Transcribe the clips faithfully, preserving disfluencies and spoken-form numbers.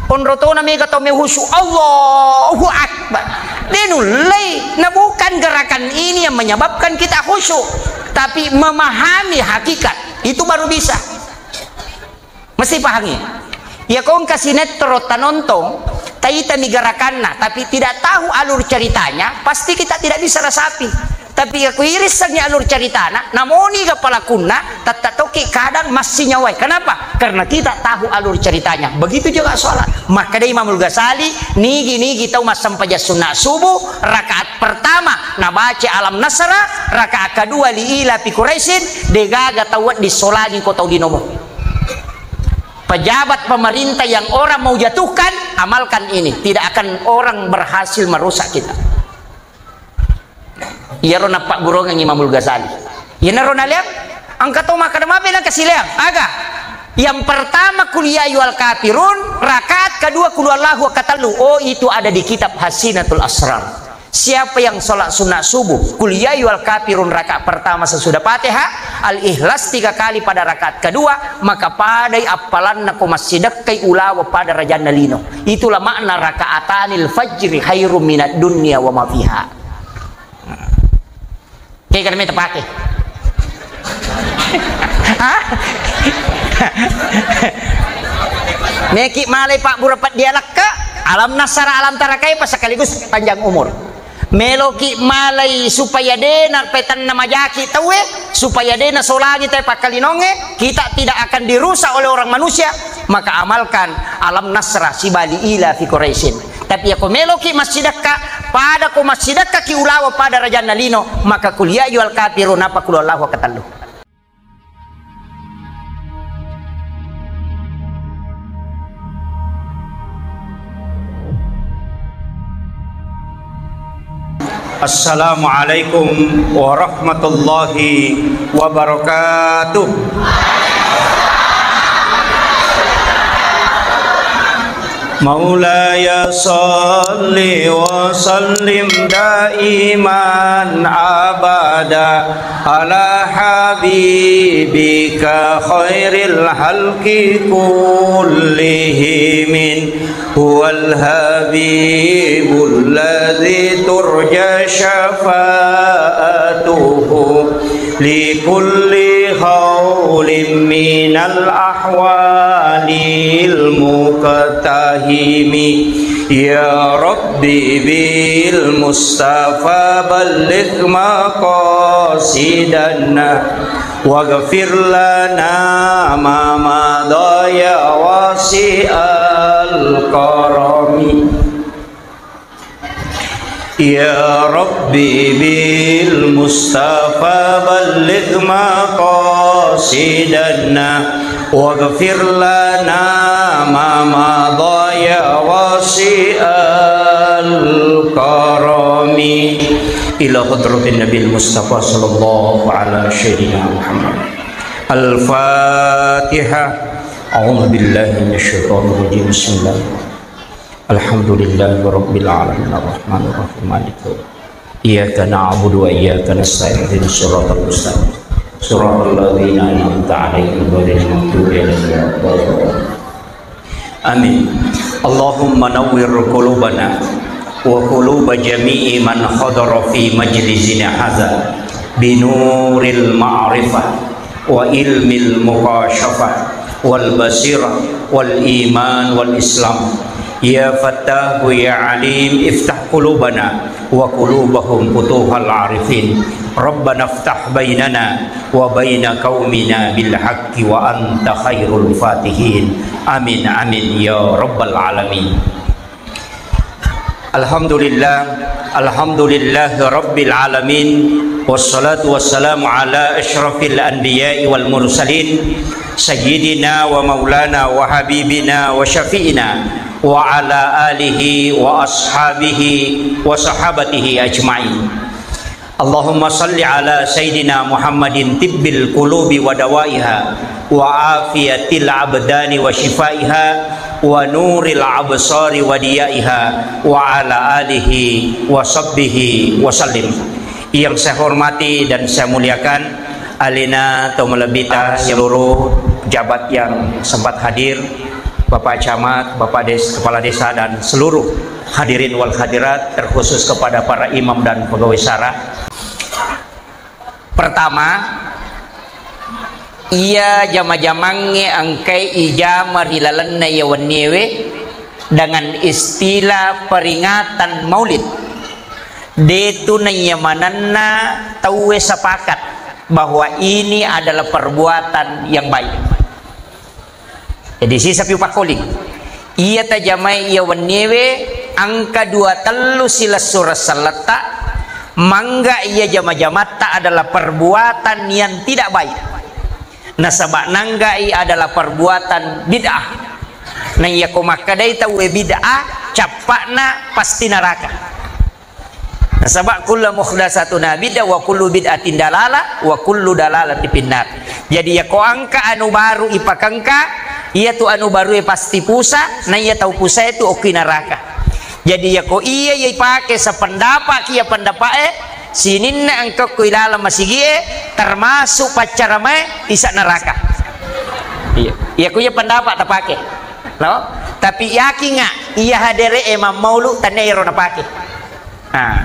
Onrotona mega tau mekhusyuk, Allahu Akbar. Denullei, nah bukan gerakan ini yang menyebabkan kita khusyuk, tapi memahami hakikat. Itu baru bisa. Mesti pahami. Ya kong kasi netro tanontong, taitami gerakanna, tapi tidak tahu alur ceritanya, pasti kita tidak bisa resapi. Tapi aku irissengngi alur ceritana, namoni ga pelakunna, tette tokki kadang masih nyawai. Kenapa? Karena kita tahu alur ceritanya. Begitu juga sholat. Maka dari Imamul Ghazali, nigi-nigi tau massempajang sunna subuh, rakaat pertama nabaca alam nasra, rakaat kedua li ila fi Quraisyin, degaga tau wedding solangi ko tau linomu. Pejabat pemerintah yang orang mau jatuhkan, amalkan ini. Tidak akan orang berhasil merusak kita. Iyaro nappagguruang Imamul Ghazali. Iyanaro naleang, engka to makkeda mabe nangka sileang. Aga? Yang pertama, Qul ya ayyuhal kafirun, rakaat kedua Qul huwallahu, katellu. Oh, itu ada di kitab Hasinatul Asrar. Siapa yang sholat sunat subuh, Qul ya ayyuhal kafirun rakaat pertama sesudah Fatihah, Al-Ikhlas tiga kali pada rakaat kedua, maka padai appalanna ko massidekkai ulawa pada rajanna lino. Itulah makna rakaatanil fajri khairum minad dunya wa ma fiha. Oke, kan meta pakai. Hah? Meki malai pabbura paddialakka, alam nasara, alam tarakai, pas sekaligus panjang umur. Meloki malai supaya dena petanna majaki tauwe, supaya dena solangi tai pakkalinonge, kita tidak akan dirusak oleh orang manusia, maka amalkan alam nasra sibali ila fi Quraisyin. Tapi yako meloki massidekka, pada ko massidekkaki ulawa pada rajanna lino, maka Qul ya ayyuhal kafirun apa Qul huwallahu katellu. Assalamualaikum warahmatullahi wabarakatuh. مولاي صل وسلم دائما أبدا على حبيبك خير الخلق كلهم. هو الحبيب الذي ترجى شفاعته لكل هول من الأهوال المقتحم. يا رب بالمصطفى بلغ مقاصدنا واغفر لنا ما مضى يا واسع الكرم. يا رب بالمصطفى بلغ مقاصدنا واغفر لنا ما مضى يا واسع الكرم. إلى حضرة النبي المصطفى صلى الله على سيدنا محمد. الفاتحة. أعوذ بالله من الشيطان الرجيم. بسم الله. الحمد لله رب العالمين. الرحمن الرحيم. مالك يوم الدين. إياك نعبد وإياك نستعين. اهدنا الصراط المستقيم. صراط الذين أنعمت عليهم غير المغضوب عليهم ولا الضالين. آمين. اللهم نور قلوبنا وقلوب جميع من حضر في مجلسنا هذا بنور المعرفة وعلم المكاشفة والبصيرة والإيمان والإسلام. يا فتاح يا عليم، افتح قلوبنا وقلوبهم فتوح العارفين. ربنا افتح بيننا وبين قومنا بالحق وأنت خير الفاتحين. آمين، آمين يا رب العالمين. الحمد لله، الحمد لله رب العالمين، والصلاة والسلام على أشرف الأنبياء والمرسلين، سيدنا ومولانا وحبيبنا وشفيعنا وعلى آله وأصحابه وصحابته أجمعين. اللهم صل على سيدنا محمد طب القلوب ودوائها وعافية الأبدان وشفائها ونور الأبصار وضيائها وعلى آله وصحبه وسلم. Yang saya hormati dan saya muliakan, alena to malebbita, seluruh jabat yang sempat hadir, Bapak Camat, Bapak Des-, Kepala Desa, dan seluruh hadirin wal hadirat, terkhusus kepada para imam dan pegawai syara. Pertama, iya jama-jamangnge engkai ijama ri lalenna iya wenniewe dengan istilah peringatan Maulid. Detu naiya manenna tauwe sepakat bahwa ini adalah perbuatan yang baik. Jadi, sisa piu pakkoling. Iya tajamai iya wenniewe, engka dua tellu silessureng selletta, mangga iya jama-jamatta adalah perbuatan yang tidak baik. Nasaba nanggai adalah perbuatan bid'ah. Na iya ko makkedai tauwe bid'ah, cappa'na pasti neraka. Nasaba kullu muhdatsatun bid'ah wa kullu bid'atin dalalah wa kullu dalalatin finnar. Jadi, iya ko engka anu baru ipakengka, iya tu anu barue pasti pusa, na iya tau pusae tu okki neraka. Jadi, iya ko iya, iya ipake sependapat ki iya pendapa'e, sininna engka ko ilaleng masigie, termasuk paccaramae, isa neraka. Iya. Iya ko iya pendapat tapake. No? Tapi yakinga, iya hadere e mammaulu, tannia iyaro napake. Nah,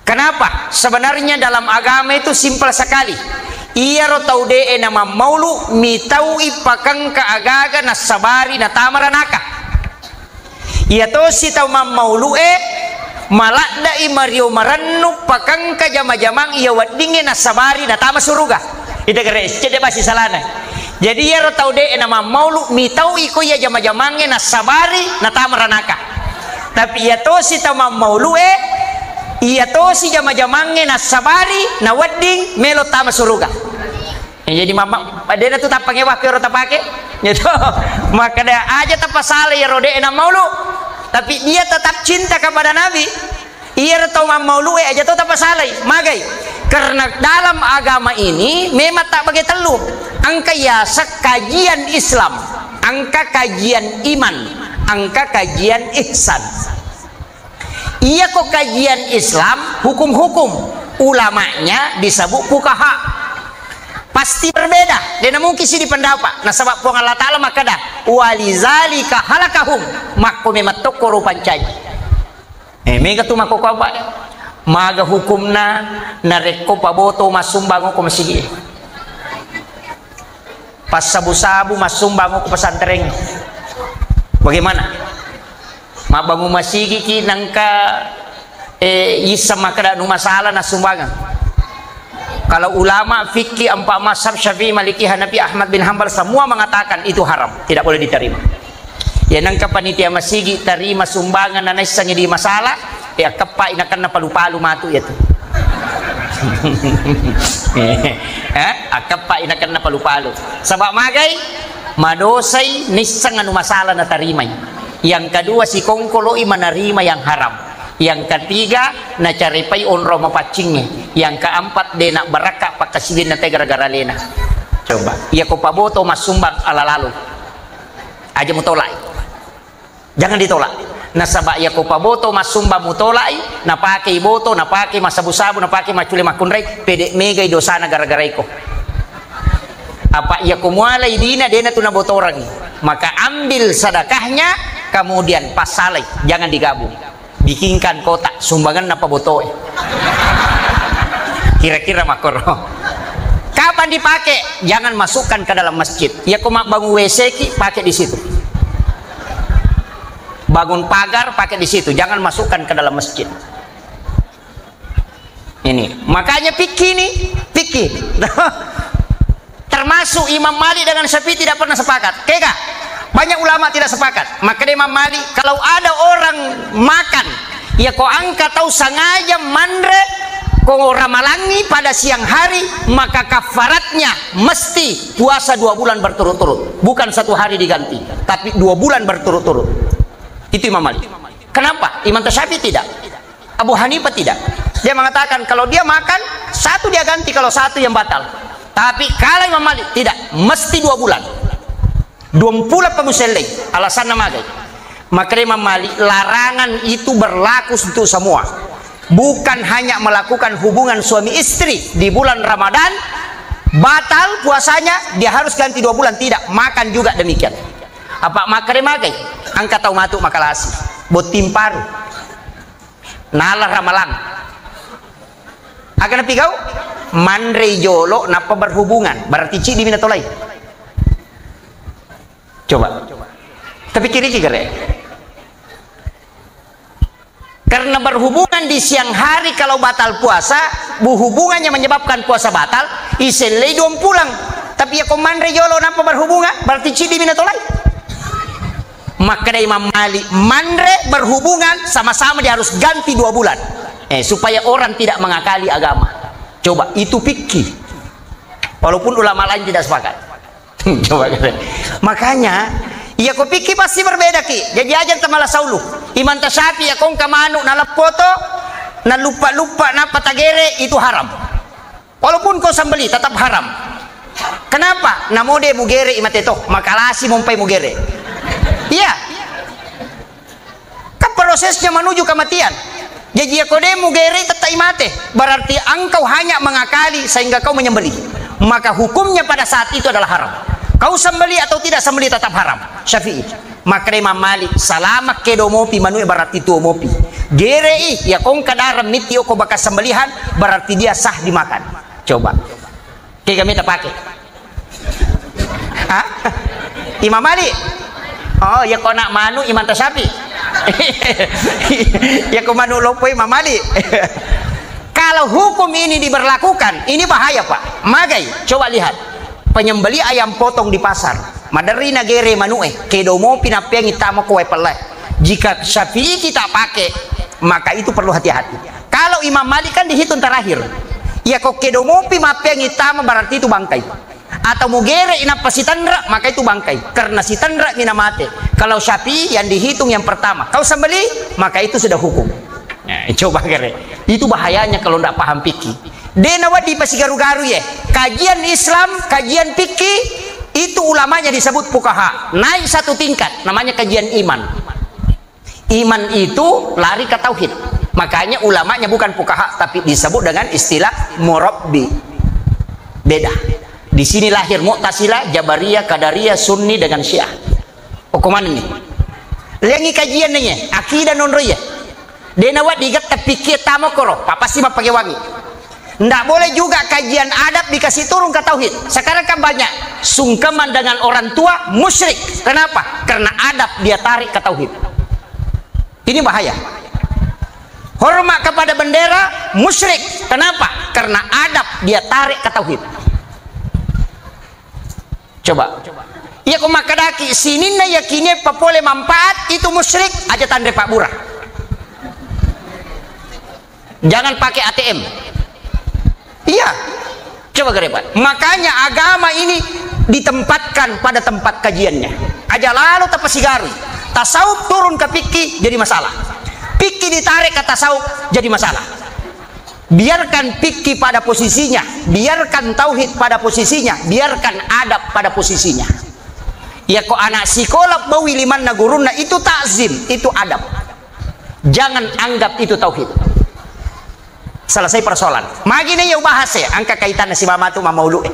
kenapa? Sebenarnya dalam agama itu simpel sekali. Iyaro tau de'e namammaulu, mitaui pakengka agaga nassabari natama ranaka. Iya tosi tau mammaulu'e, maladda'i mario marennu pakengka jama-jamang iya weddingnge nassabari natama suruga. Ita kere, cedde basi salana. Jadi, iyaro tau de'e namammaulu, mitau iko iya jama-jamangnge nassabari natama ranaka. Tapi iya tosi tau mammaulu'e, iya tosi jama-jamangnge nassabari nawedding melo tama suruga. Eh, jadi mama, de'na tu tappangewa kero tapake. Gitu. Maka dia aja tapasala iyaro de'e nammaulu. Tapi dia tetap cinta kepada Nabi. Iyaro tau mammaulu'e aja to tapasalai, magai. Karena dalam agama ini memang tak bagi tellu. Engka yaseng kajian Islam, engka kajian iman, engka kajian ihsan. Iya ko kajian Islam, hukum-hukum, ulamanya disebut fuqaha. Pasti berbeda, de'na mungkin si di pendapat. Nasaba Puang Allah Ta'ala makkeda, "Walizalika halakahum," makko memang tokko rupancaji. Eh, mega tu makkokko apa? Maga hukumna narekko paboto massumbang ko masigi? Passabu-sabu massumbang ko pesantren. Bagaimana? Mabbangun masigi ki nangka, eh, issa makkeda nu masalah nassumbangeng. Kalau ulama fikih empat mazhab Syafi'i, Maliki, Hanafi, Ahmad bin Hambal semua mengatakan itu haram, tidak boleh diterima. Ya, nengka panitia masigi tarima sumbangan na naissengi di masalah, ya, akkeppai nakenna palu-palu matu ya tu. Eh, akkeppai nakenna palu-palu. Sabab magai, madosai naisseng anu masalah natarimai. Yang kedua, sikongkoloi manarima yang haram. Yang ketiga, nacarepai onrong mapaccingnge. Yang keempat, de nabbarakka pakkasiwianna te gara-gara alena. Coba, iya ko paboto massumbang ala lalu. Aja mutolai. Jangan ditolak. Nasaba iya ko paboto massumbang mutolai, napake boto, napake massabu-sabu, napake maccule makkunrai, pede megai dosana gara-gara iko. Apa iya ko mualai dina, dena tu nabotorangi. Maka ambil sedekahnya, kemudian passalai, jangan digabung. Bikinkan kotak sumbangan napa botoe. Kira-kira makoro. Kapan dipakai? Jangan masukkan ke dalam masjid. Ya, ko mabbangun W C ki, pakai di situ. Bangun pagar, pakai di situ. Jangan masukkan ke dalam masjid. Ini, makanya fikih nih, fikih. Termasuk Imam Malik dengan Syafi'i tidak pernah sepakat. Kega? Banyak ulama tidak sepakat. Maka dia Imam Malik, kalau ada orang makan, ya ko angka tau sengaja manre, ko ramalangi pada siang hari, maka kafaratnya mesti puasa dua bulan berturut-turut. Bukan satu hari diganti, tapi dua bulan berturut-turut. Itu Imam Malik. Kenapa? Imam Syafi'i tidak. Abu Hanifah tidak. Dia mengatakan kalau dia makan, satu dia ganti, kalau satu yang batal. Tapi kalau Imam Malik tidak, mesti dua bulan. Dua bulan pengusellei, alasannya magai. Maka Imam Malik, larangan itu berlaku untuk semua. Bukan hanya melakukan hubungan suami istri di bulan Ramadan, batal puasanya, dia harus ganti dua bulan. Tidak, makan juga demikian. Apa makkeda magai? Engka tau matu makalasi. Botting paru. Nala ramalang. Aga napigau? Manrei jolo nappa berhubungan. Berarti ciddi mi natolai. Coba. Tapi kiri gare. Karena berhubungan di siang hari kalau batal puasa, bu-, hubungannya menyebabkan puasa batal, isellei duang pulang. Tapi ya ko manre jolo nampa berhubungan, berarti ciddi mi natolai. Makkedai Imam Malik, manre berhubungan sama-sama dia harus ganti dua bulan. Eh, supaya orang tidak mengakali agama. Coba, itu fikih. Walaupun ulama lain tidak sepakat. Coba kata. Makanya, iya ko pikki pasti berbeda ki. Jadi aja tamalah saulu. Imam Tasyafi ya kongka manu naleppoto, nalupa-lupa napa tagere itu haram. Walaupun kau sembeli tetap haram. Kenapa? Namode mugere imate toh, makalasi mompai mugere. Iya. Kan prosesnya menuju kematian. Jadi ya kau demu gere tetap mate. Berarti engkau hanya mengakali sehingga kau menyembelih. Maka hukumnya pada saat itu adalah haram. Kau sembelih atau tidak sembelih tetap haram. Syafi'i. Maka Imam Malik, salama kedo mopi manue berarti tuo mopi. Gere i, ya kongka darah miti oko bakas sembelihan, berarti dia sah dimakan. Coba. Kega mita pake. Hah? Imam Malik. Oh, ya ko nak manu Imam Tasyafi. Ya ko manu lopo Imam Malik. Kalau hukum ini diberlakukan, ini bahaya, Pak. Magai, coba lihat. Penyembeli ayam potong di pasar. Maderri nagere manue, kedo mopi nappeangi tama ko wae pelle. Jika Syafi'i kita pakai, maka itu perlu hati-hati. Kalau Imam Malik kan dihitung terakhir. Ya ko kedo mopi mappeangi tama berarti itu bangkai. Atau mugere inappa sitenra, maka itu bangkai. Karena sitenra mina mate. Kalau Syafi'i yang dihitung yang pertama. Kau sembeli, maka itu sudah hukum. Nah, coba kere. Itu bahayanya kalau ndak paham fikih. Dena wadi pasigaru-garu ye. Kajian Islam, kajian fikih, itu ulamanya disebut fuqaha. Naik satu tingkat, namanya kajian iman. Iman itu lari ke tauhid. Makanya ulamanya bukan fuqaha, tapi disebut dengan istilah murabbi. Beda. Di sini lahir Mu'tazilah, Jabariyah, Qadariyah, Sunni dengan Syiah. Hukuman ini. Lengi kajian neye, akidah nonroye. Dena wadi getta pikir tamo koro, papasti mapake wangi. Ndak boleh juga kajian adab dikasih turun ke tauhid. Sekarang kan banyak sungkeman dengan orang tua musyrik. Kenapa? Karena adab dia tarik ke tauhid. Ini bahaya. Hormat kepada bendera musyrik. Kenapa? Karena adab dia tarik ke tauhid. Coba. Iya ko makkadaki sininna yakinie papole manfaat itu musyrik aja tanre pabbura. Jangan pakai A T M. Iya. Coba gare, Pak. Makanya agama ini ditempatkan pada tempat kajiannya. Aja lalo tapasigarui. Tasawuf turun ke fikih jadi masalah. Fikih ditarik ke tasawuf jadi masalah. Biarkan fikih pada posisinya, biarkan tauhid pada posisinya, biarkan adab pada posisinya. Ya ko anak sekolah bawi limanna gurunna itu takzim, itu adab. Jangan anggap itu tauhid. Selesai persoalan. Magi ne ya bahas ya, angka kaitanna si mama tu mama ulu, eh.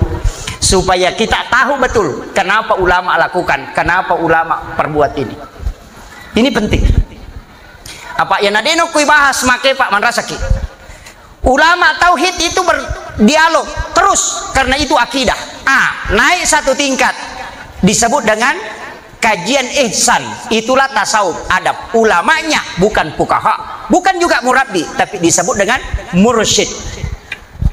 Supaya kita tahu betul kenapa ulama lakukan, kenapa ulama perbuat ini. Ini penting. Apa ya nadeno kui bahas make Pak manrasaki. Ulama tauhid itu berdialog terus karena itu akidah. Ah, naik satu tingkat disebut dengan kajian ihsan, itulah tasawuf, adab. Ulamanya bukan fuqaha, bukan juga murabbi, tapi disebut dengan mursyid.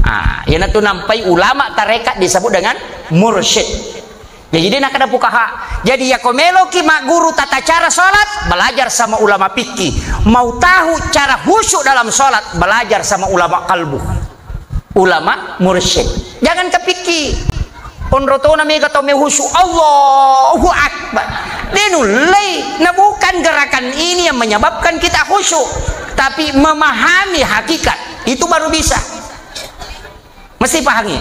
Ah, iyanatu nampai ulama tarekat disebut dengan mursyid. Jadi dia nakada fuqaha. Jadi ya ko meloki magguru tata cara salat, belajar sama ulama fikih. Mau tahu cara khusyuk dalam salat, belajar sama ulama kalbu. Ulama mursyid. Jangan ke fikih. Onrotona mega tau mehusu, Allahu Akbar. Denullei, nah bukan gerakan ini yang menyebabkan kita khusyuk, tapi memahami hakikat. Itu baru bisa. Mesti pahangi.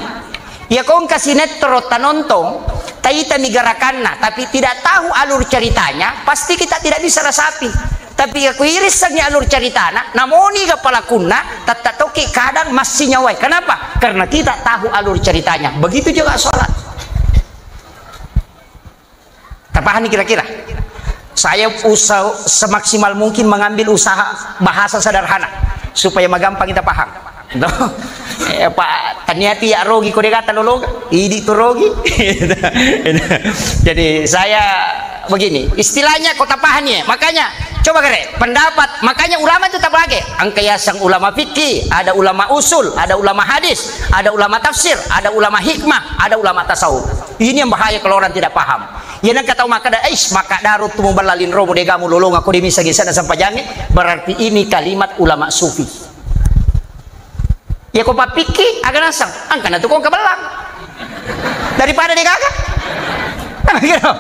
Ya kongka sinetron tanontong, taitami gerakanna, tapi tidak tahu alur ceritanya, pasti kita tidak bisa rasapi. Tapi ya kuirissengi alur ceritana, namoni ga pelakunna, tetta toki kadang masih nyawai. Kenapa? Karena kita tahu alur ceritanya. Begitu juga sholat. Kan Pahami kira-kira? Saya usaha semaksimal mungkin mengambil usaha bahasa sederhana supaya magampang kita paham. Toh? Eh, Pak, taniati ya rogi ko degata lologa, idi tu rogi. Jadi saya begini, istilahnya kota pahami ya. Makanya coba kere, pendapat, makanya ulama itu tak bagi. Angka yasang ulama fikih, ada ulama usul, ada ulama hadis, ada ulama tafsir, ada ulama hikmah, ada ulama tasawuf. Ini yang bahaya kalau orang tidak paham. Ya nengka tau makkeda, "Eish, makkadaro tu mubella linromu, degamu lolonga ko de misa gisana sempajangnge," berarti ini kalimat ulama sufi. Ya ko pappikki, aga nasang, angkana tu kongka bellang. Daripada degaga. Gitu.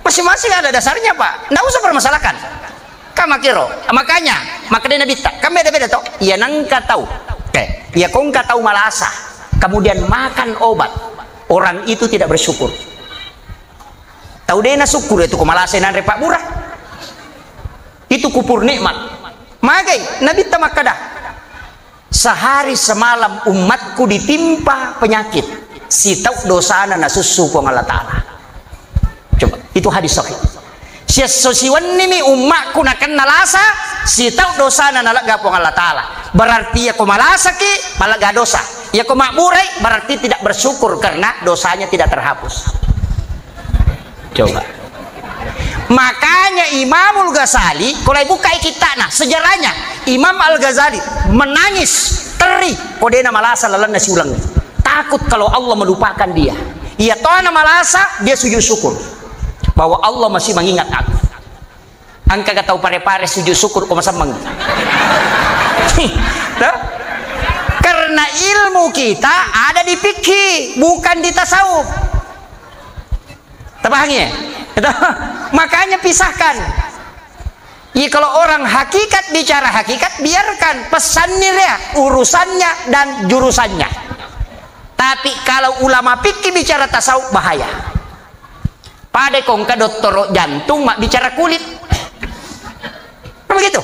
Masing-masing ada dasarnya, Pak. Nggak usah permasalahkan. Kamakiro. Makanya, makanya Nabi tak, kan beda-beda toh. Ya nengka tau. Oke. Ya kongka tau malasa. Kemudian makan obat. Orang itu tidak bersyukur. Tau de nasyukur itu ko malasa nanre pabbura. Itu kupur nikmat. Magai Nabi ta makkeda, "Sehari semalam umatku ditimpa penyakit, sitau dosana nasussu Puang Allah Ta'ala." Coba, itu hadis sahih. Siesso siwennimi ummakku nakenna lasa, sitau dosana nalegga Puang Allah Ta'ala. Berarti yako malasaki, malegga dosa. Yako mabburai, berarti tidak bersyukur karena dosanya tidak terhapus. Coba. Makanya Imamul Ghazali, kalau buka kitabnya, sejarahnya, Imam Al-Ghazali menangis, teri, ko dena malasa lalenna siuleng. Takut kalau Allah melupakan dia. Iya toh na malasa, dia sujud syukur bahwa Allah masih mengingat aku. Engka ga tau pare-pare sujud syukur ko masemmeng. Toh? Karena ilmu kita ada di fikih, bukan di tasawuf. Tapahangi ya? Toh? Makanya pisahkan. Iya, kalau orang hakikat bicara hakikat, biarkan pesannya dia, urusannya dan jurusannya. Tapi kalau ulama fikih bicara tasawuf, bahaya. Pada kongka dottoro jantung mak bicara kulit. Kan begitu?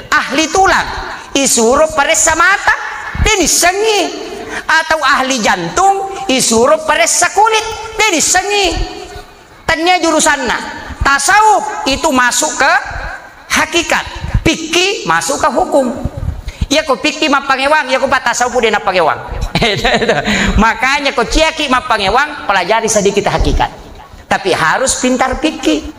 Ahli tulang isuro paressa mata, de nissengi. Atau ahli jantung isuro paressa kulit, de nissengi. Tania jurusanna. Tasawuf itu masuk ke hakikat, fikih masuk ke hukum. Iya ko fikih mappangewang, iya ko tasawuf de nappangewang. Makanya ko ciaki mappangewang, pelajari sedikit hakikat. Tapi harus pintar fikih.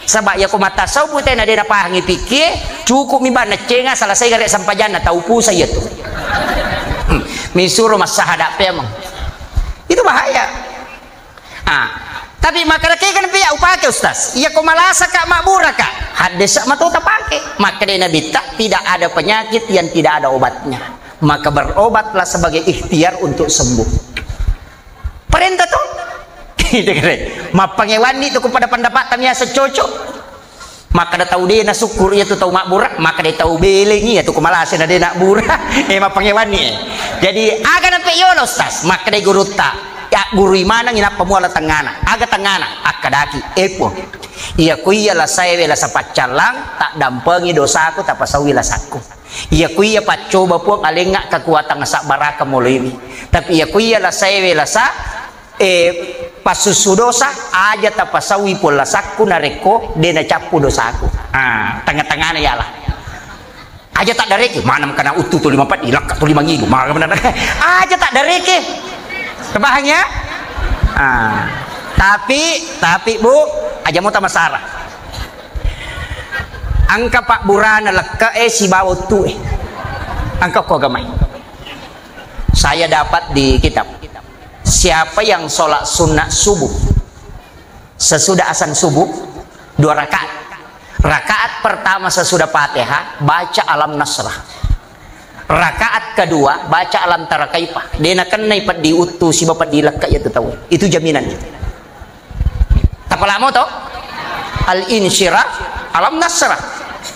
Sebab iya ko matasawuf tena de napahangi fikih, cukup mi bang nacenga selesai gare sempajanna tau pusa iya tu. Hmm. Misuro massahada pemeng. Itu bahaya. Ah, tapi makkeda kega napiya upake, Ustaz? Iya ko malasaka, mabburaka, haddesa mato tapake. Makkeda Nabitta, tidak ada penyakit yang tidak ada obatnya. Maka berobatlah sebagai ikhtiar untuk sembuh. Perintah to? Mappangewanni tu ko pada pendapat tamiasa cocok. Makkeda tau de nasyukur iya tu tau mabbura, makkeda tau belengi iya tu ko malasa na de nabbura. Eh, mappangewanni, eh. Jadi, aga nampe yolo, Ustaz? Makkeda gurutta, ya, gurui maneng inappa muala tengana. Aga tengana? Akkadaki, eh, Puang. Iya ku iya lasaewe lasa paccallang, taddampengi dosaku, tapasaui lasakku. Iya ku iya paccoba, Puang, alengnga kekuatan sabbaraka moloiwi. Tapi iya ku iya lasaewe lasa eh, passussu dosa, aja tapasaui pollasakku narekko de nacappu dosaku. Ah, tengah-tengahna yala. Aja taddareke, maneng kana uttu tuli mapeddi, lakka tuli mangidu, mara benar. Aja taddareke. Terpaham ya? Ah, tapi, tapi Bu, aja mo tamasara. Engka pabburana lekke'e sibawa uttu'e. Engka ko agamai. Saya dapat di kitab. Siapa yang sholat sunat subuh sesudah azan subuh dua rakaat, rakaat pertama sesudah Fatihah baca Alam Nasrah, rakaat kedua baca Alam Tara Kaifa, de nakennai peddi uttu siba peddi lekka iya tu tau. Itu jaminan. Tapalamo to? Al-Insyirah, Alam Nasrah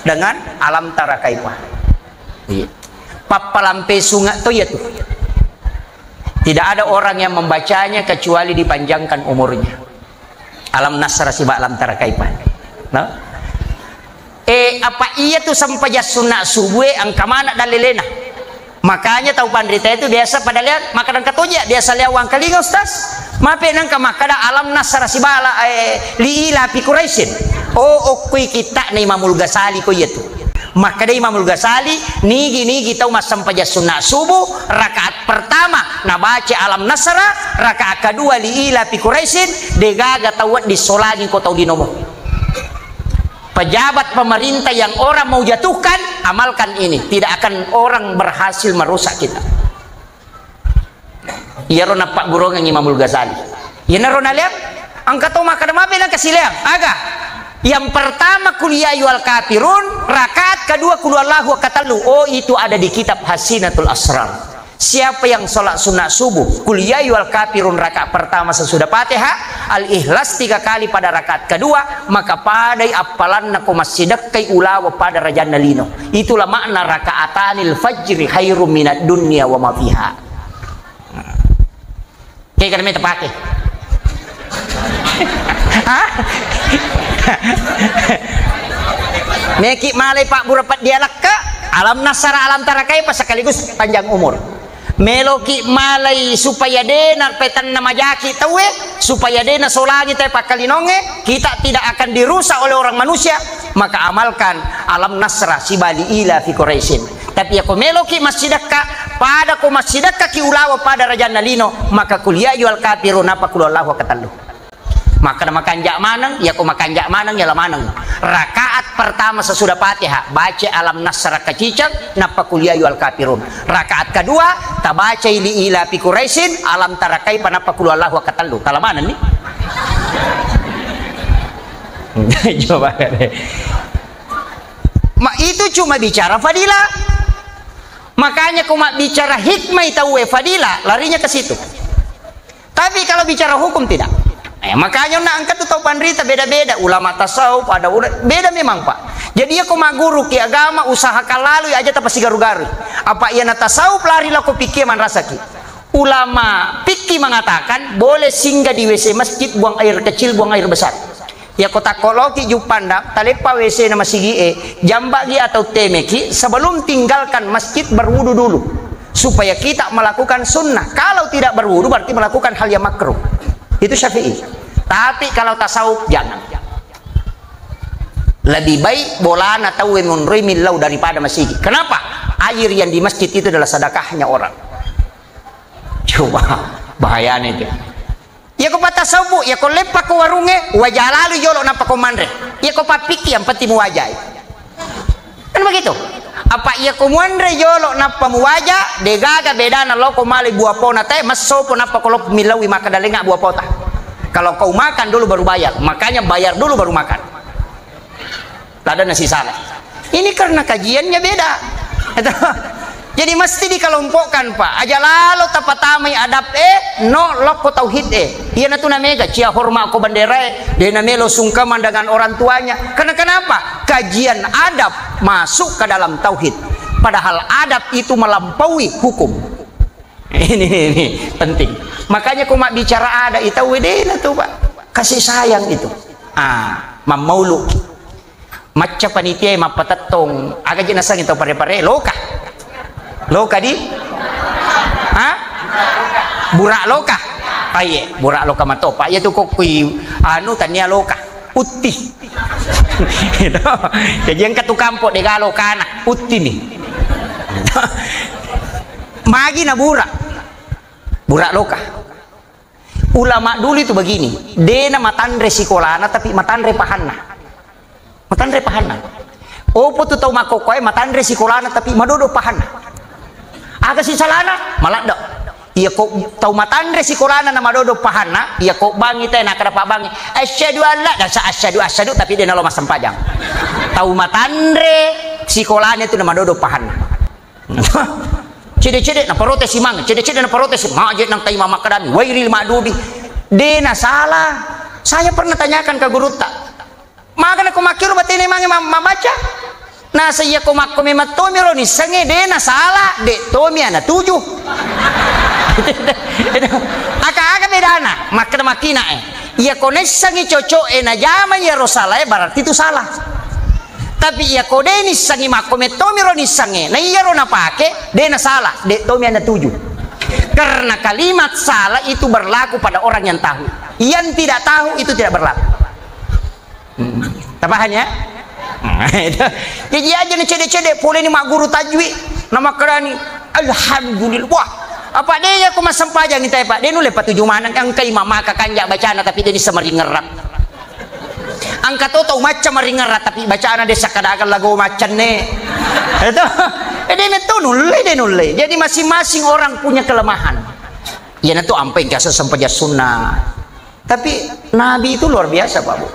dengan Alam Tara Kaifa. Iya. Pappalampe sunga to iya tu. Tidak ada orang yang membacanya kecuali dipanjangkan umurnya. Alam Nasrah siba Alam Tara Kaifa. No? Eh, apa iya tu sempajang sunna subuh, eh, engka mana dalilena? Makanya tau panrita itu biasa pada lihat, maka engka toja biasa lihat wangkalinga, Ustaz. Mape nengka makkeda alam nasra sibala, eh, li ila fi Quraisyin. Oh, okkoi kitta'na Imamul Ghazali ko iyatu. Makkeda Imamul Ghazali, nigi-nigi tau massempajang sunna subuh, rakaat pertama nabaca alam nasra, rakaat kedua li ila fi Quraisyin, degaga tau wedding solangi ko tau linomu. Pejabat pemerintah yang orang mau jatuhkan, amalkan ini. Tidak akan orang berhasil merusak kita. Iyaro nappagguruang Imamul Ghazali. Iyanaro naleang, engka to makkeda mape nengka sileang. Aga? Yang pertama, Qul ya ayyuhal kafirun, rakaat kedua, Qul huwallahu, katellu. Oh, itu ada di kitab Hasinatul Asrar. Siapa yang sholat sunat subuh, Qul ya ayyuhal kafirun rakaat pertama sesudah Fatihah, Al-Ikhlas tiga kali pada rakaat kedua, maka padai appalanna ko massidekkai ulawa pada rajanna lino. Itulah makna rakaatanil fajri khairum minad dunya wa ma fiha. Kega meta pake. Hah? Meki malai pabbura peddialakka, alam nasra alam tara kaifa sekaligus panjang umur. Meloki malai supaya dena petanna majaki tauwe, supaya dena solangi tai pakkalinonge, kita tidak akan dirusak oleh orang manusia, maka amalkan alam nasra sibali ila fi Quraisyin. Tapi yako meloki massidekka, pada ko massidekkaki ulawa pada rajanna lino, maka Qul ya ayyuhal kafirun, nappa Qul huwallahu katellu. Makkeda makanja maneng, yako makanja maneng, yala maneng. Rakaat pertama sesudah Fatihah, baca alam nasra kaciceng, nappa Qul ya ayyuhal kafirun. Rakaat kedua, tabacai li ila fi Quraisyin, alam tara kaifa, nappa Qul huwallahu katellu. Tala manenni. Coba deh. Ma, itu cuma bicara fadilah. Makanya ko mabbicara hikmah tauwe fadilah, larinya ke situ. Tapi kalau bicara hukum tidak. Eh, makanya na engka tu tau panrita beda-beda, ulama tasawuf, ada ula-, beda memang, Pak. Jadi yako magguru ki agama, usahakan lalu ya aja tapasigaru-garu. Apa iya na tasawuf lari lako pikir manrasaki. Ulama fikih mengatakan boleh singgah di W C masjid, buang air kecil, buang air besar. Yako takkoloki juppanda, taleppa W C na masigi'e, jamba'gi atau temeki sebelum tinggalkan masjid, berwudu dulu. Supaya kita melakukan sunnah. Kalau tidak berwudu berarti melakukan hal yang makruh. Itu Syafi'i. Tapi kalau tasawuf jangan. Lebih baik bolana tauwe monroi millau daripada masigi. Kenapa? Air yang di masjid itu adalah sedekahnya orang. Coba, bahayanya itu. Yako patasawuf, yako leppa ko warungnge, waja lalu jolo nappa ko manre. Yako pappikki yang penting muwajai. Kan begitu? Apa yako muanre jolo nappa muwaja, degaga bedana loko male buah pona te, massopo nappa ko loko millaui maka dalenga buah pota. Kalau kau makan dulu baru bayar, makanya bayar dulu baru makan. Ladana sisala. Ini karena kajiannya beda. Jadi mesti dikelompokkan, Pak. Aja lalo tapatamai adab e, no lokko tauhid e. Iyanatu namega cia horma ko bendera e, de namelo sungkeman dengan orang tuanya. Karena kenapa? Kajian adab masuk ke dalam tauhid. Padahal adab itu melampaui hukum. Ini, ini penting. Makanya ko mabbicara ada itau wedena tu, Pak. Kasih sayang itu. Ah, mammaulu. Macca panitia mappatettong. Aga je nasengi tau pare-pare? Loka. Loka di? Ha? Burak loka. Ah, iye, burak loka matopa. Iya tu kokkui anu tania loka. Utti. Gitu. Jadi engka tu kampo de galo kana. Utti ni. Magi na burak. Burak loka. Ulama dulu itu begini, dena matanre sikolana tapi matanre pahanna. Matanre pahanna. Opo tu tau makkokkoe matanre sikolana tapi madodo pahanna. Aga si salana? Maladde. Iya ko tau matanre sikolana na madodo pahanna, iya ko bangi te na kada pabangi. Asyhadu alla, dasa asyhadu asyhadu tapi dena lo massempajang. Tau matanre sikolana itu na madodo pahanna. Cede-cede na protes imang, cede-cede na protes, maje nang tai mamakkedami, wairil madubi. De na salah. Saya pernah tanyakan ke gurutta. Magana ko makkiro batena imange ma-, mabaca? Nasa iya ko makko memang tomi ro nissengnge, de na salah, de tomi ana tuju. Aka-aka bedana, makkeda makkina e. Iya ko naissengngi cocok e najama iya ro salah e, berarti itu salah. Tapi iya ko de nissengngi makko mettomi ro nissengnge, na iya ro napake, de na salah, de tomi ana tuju. Karena kalimat salah itu berlaku pada orang yang tahu. Yang tidak tahu itu tidak berlaku. Hmm. Tapahang ya? Nah, itu. Jadi aja ni cede-cede, pole ni magguru tajwid, namakkedani, "Alhamdulillah." Wah, apa de ya ko massempajang itai, Pak? De nulle patuju maneng, engka imam maka kanja bacana, tapi de ni samaringerrat. Engka to tau macca maringerrat, tapi bacana de sakkadaga lago maccanne. Itu. Eh, de metto nulle, de nulle. Jadi masing-masing orang punya kelemahan. Iyanatu ampai engka sempajang sunnah. Tapi Nabi itu luar biasa, Pak Bu.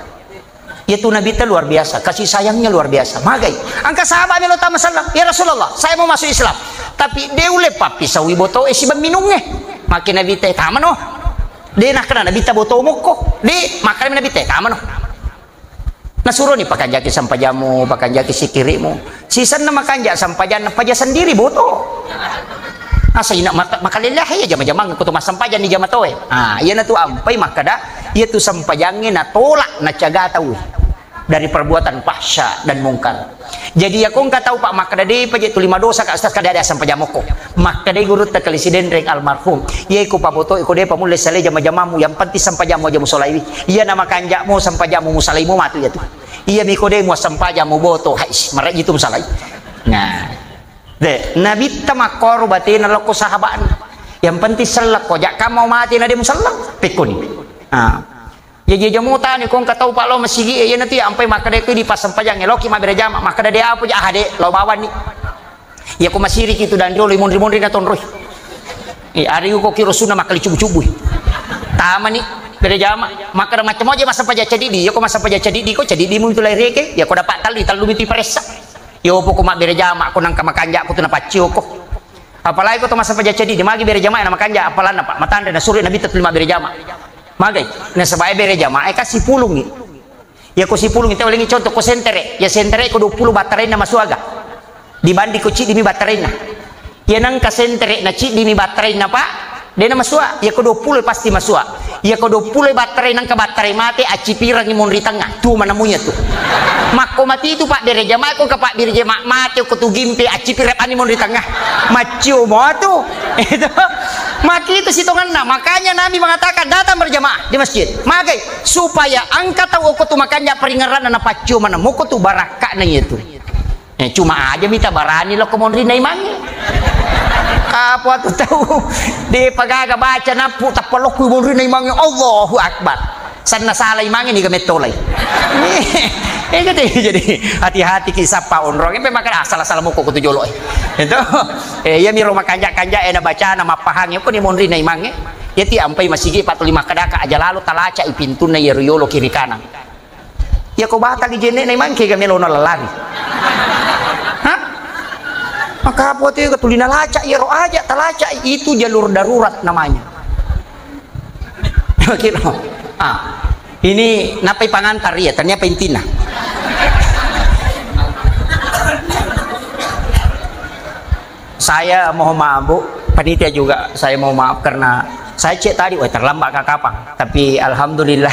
Yaitu Nabi itu luar biasa, kasih sayangnya luar biasa. Magai. Engka sahabat melo tama sallam, "Ya Rasulullah, saya mau masuk Islam. Tapi de ulle pappisaui boto e sibawa minungnge." Maka Nabi te, "Tamano." De nakkeda Nabi ta boto mokko. De, makkeda Nabi te, "Tamano." Nasuroni pakanjaki sampajammu, pakanjaki sikirimu. Sisenna makanja sampajanna, paja sendiri boto. Asa ina mata-, makalelehe iya jama-jamang ko to massampajang ni jama toe. Ah, iyanatu ampai makkeda, iyatu sampajangnge natolak, nacaga tau dari perbuatan fahsya dan mungkar. Jadi, iya ko engka tau, Pak, makkeda, "Depa je tuli madosa, Kak Ustaz, kada ada sampajang mokko." Makkeda gurutta Kali Sidenreng almarhum, "Iya ko paboto, iko depa mulle sale jama-jamammu, yang penting sampajammu aja musolaiwi." Iya na makanja'mu, sampajammu, musalaimu matu iyatu. Iya miko de muassampajang muboto, hais, maraji tu musalai. Nah. De, Nabitta makkoro batena lokko sahabatna. Yang penting sellekko, jakka mau mati na de muselleng, pekkoni. Ah. Jaji aja mutani ko engka tau pa lao masigi e, iyanatu ya ampai makkeda ko dipassampajang, eloki mabbere jama, makkeda de apa ja, ah, de, lao bawani. Iya ko masiriki tu dan riolo monri-monri na tonroi. Eh, ari ko kiro sunna makkali cubu-cubui. Tamani bere jama, makkeda macam aja massampajang cadidi, iya ko massampajang cadidi ko cadidi mu itu laireke, iya ko dapat tallu, tallu mitu paressa. Yo poko mabbere jama ko nangka makanja ko tu napaccio ko. Apalagi ko to massampajang cadidi, magi bere jama na makanja apalanna, Pak. Matanre na suri Nabi tettu lima bere jama. Magai, nasaba e bere jama e kasi pulungi. Iya ko sipulung, ita ulengi contoh ko sentere. Ya sentere ko dua puluh battarainna masuaga. Dibanding ko ciddimi battarainna. Iya nangka sentere na ciddimi battarainna, Pak. De na masua. Iya ko dua puluh pasti masua. Iya ko dua puluh battarai nangka battarai mate, accipirangi monri tengah. Tu manamunya tu. Makko mati tu, Pak, bere jama ko ka, Pak, bere jama mate ko tu gimpe, accipirang ani monri tengah. Maccio mo tu. Itu. Maki itu sitonganna. Makanya Nabi mengatakan datang berjamaah di masjid. Magai. Supaya engka tau okko tu makanja paringerranna napaccio maneng moko tu barakka'na iyatu. Eh, cuma aja mita barani lokko monrinna imangnge. Apa tu tau de pagaga baca nappu tappa lokko monrinna imangnge, Allahu Akbar. Sanna sala imangnge niga mettolai. Eh, gitu. Jadi hati-hati ki sappa onrong. Empe maka asal-asal moko kutu jolo e. Itu. Eh, iya miro makanja-kanja e na bacana mappahangi ko ni monrinna imangnge. Iya ti ampai masigi patuli makkedaka aja lalo talaca i pintunna iyaro yolo kiri kanan. Iya ko batali jenne na imang kega melona lalari. Hah? Maka apa tu tulina laca iyaro aja talaca itu jalur darurat namanya. Oke, no. Ah, ini napai pangantar iya, ternyata intina. Saya mohon maaf, Bu, panitia juga, saya mohon maaf karena saya cek tadi, wah, terlambat ke kapang. Tapi alhamdulillah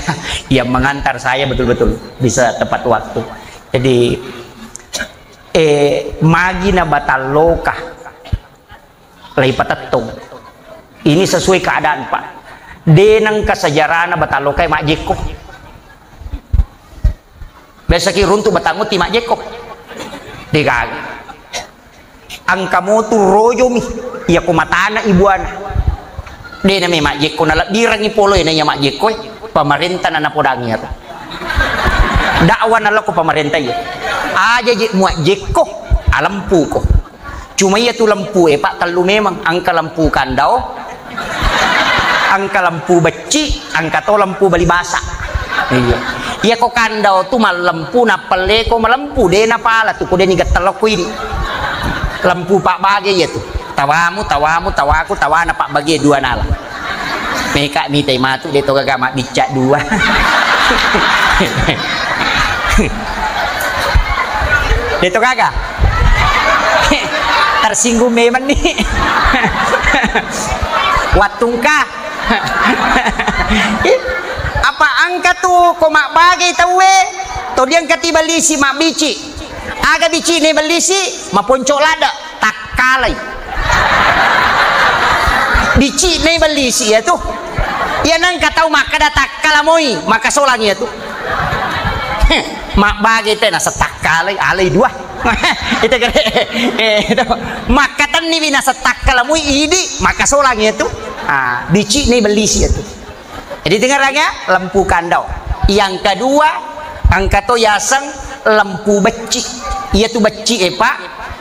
yang mengantar saya betul-betul bisa tepat waktu. Jadi, eh, magi na batalloka laipatettong. Ini sesuai keadaan, Pak. Denang kesejarahna batalloka majjekko. Biasa ki runtu batang utti majjekko. Degaga. Engka motu rojomi, iya ko matana ibuana. De na me majjekko nalebbirangi polo e na iya majjekko e, pamarenta na napodangi ero. Dakwa naloko pamarenta iya. Aja je muajjekko, alempuko. Cuma iya tu lempu e, Pak, tellu memang. Engka lempu kandao, engka lempu becci, engka to lempu bali basa. Iya. Iya ko kandao tu mallempu, nappelleko malempu, de napala tu ko de ni gettelokko idi. Lempu pabbage iya tu. Tawamu, tawamu, tawaku, tawana pabbage dua nala. Meka mitai matu de to gaga mabbicca dua. De to gaga. Tersinggung memang nih. Wattungka. Apa engka tu ko mabbage tauwe, to diangkati ballisi mabbici. Aga bicine ballisi, maponco lada, takkalai. Dici'nai bellisi iyatu. Iya nengka tau makkeda takkala moi, maka solang iyatu. Heh, mabbage te naseng takkalai, alai dua. Itu kere. Eh, itu. Makkatenniwi naseng takkala moi idi, maka solang iyatu. Ah, dici'nai bellisi iyatu. Jadi dengarang ya, lempu kandau. Yang kedua, engka to yaseng lempu becci. Iyatu becci e, Pak.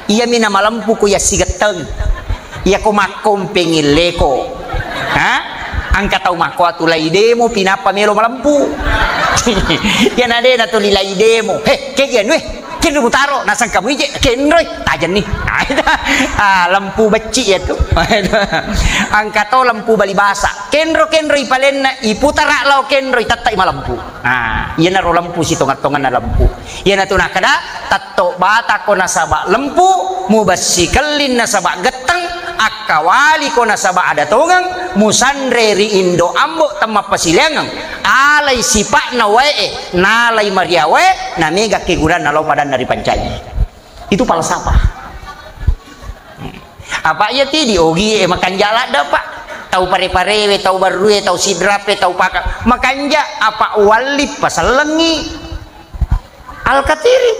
Iyami namalempu ko yassigetteng. Iyako makkompengngé leko. Ha? Engka tau makkoatu lai demo pinappa melo malempu. Iyana dé natuli lai demo. He, kegi anu e? Kenro mutaro, nasengka muije, kenroi, tajenni. Ah, lempu becci iyatu. Engka to lempu bali basa. Kenro-kenroi palenna, iputara lao kenroi, tettai malempu. Ah, iyanaro lempu sitonga-tonganna lempu. Iyanatu nakkeda, tetto batako nasaba lempu, mubessi kelling nasaba getteng, akkawaliko nasaba ada tongeng, musanre ri indo ambo temmappasiliangeng, alai sipa'na wae'e, nalai maria wae, namega kegunanna lao padanna ripancaji. Itu falsafah. Apa iya ti di ogi e makanja ladde, Pak. Tau pare-parewe, tau barrue, tau sidrape, tau paka. Makanja apa walli pasellengi. Al-Katiri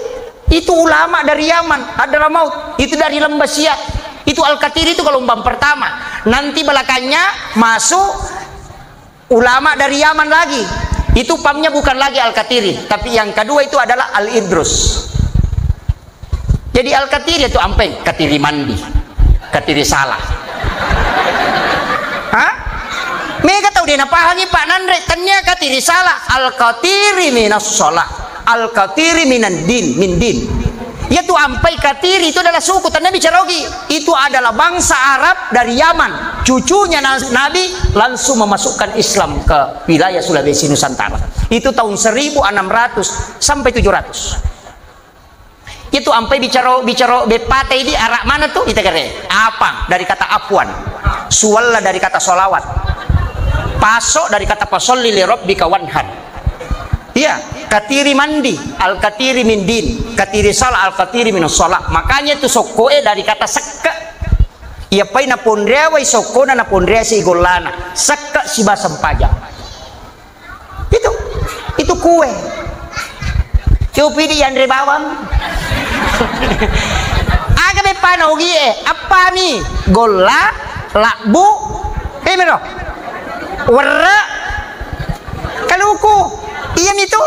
itu ulama dari Yaman, Hadramaut. Itu dari Lembah Siak. Itu Al-Katiri itu gelombang pertama. Nanti belakangnya masuk ulama dari Yaman lagi. Itu pamnya bukan lagi Al-Katiri, tapi yang kedua itu adalah Al-Idrus. Jadi Al-Katiri itu ampeng, katiri mandi, katiri salah. Hah? Mega tau dé napahangi, Pak, nanre, tennia katiri salah. Al-Katiri minas shalah. Al-Katiri minan din, min din. Yaitu ampai Katiri itu adalah suku, tennia bicara ogi. Itu adalah bangsa Arab dari Yaman. Cucunya Na-, Nabi langsung memasukkan Islam ke wilayah Sulawesi Nusantara. Itu tahun seribu enam ratus sampai tujuh ratus. Itu ampai bicara, bicara beppate di arah mana tuh? Ita kere. Apang dari kata afwan. Suwalla dari kata solawat. Paso dari kata fasolli li rabbika wanhar. Iya, katiri mandi, al-katiri min din, katiri salah, al-katiri min salah. Makanya itu sokkoe dari kata sekke. Iya pai naponreawai sokkona, naponrea si gollana. Sekke siba sempajang. Itu, itu kue. Copi di yanre bawang. Aga beppana ogi e, appami golla, labbu, pemiro. Werre, kaluku. Iya mitu.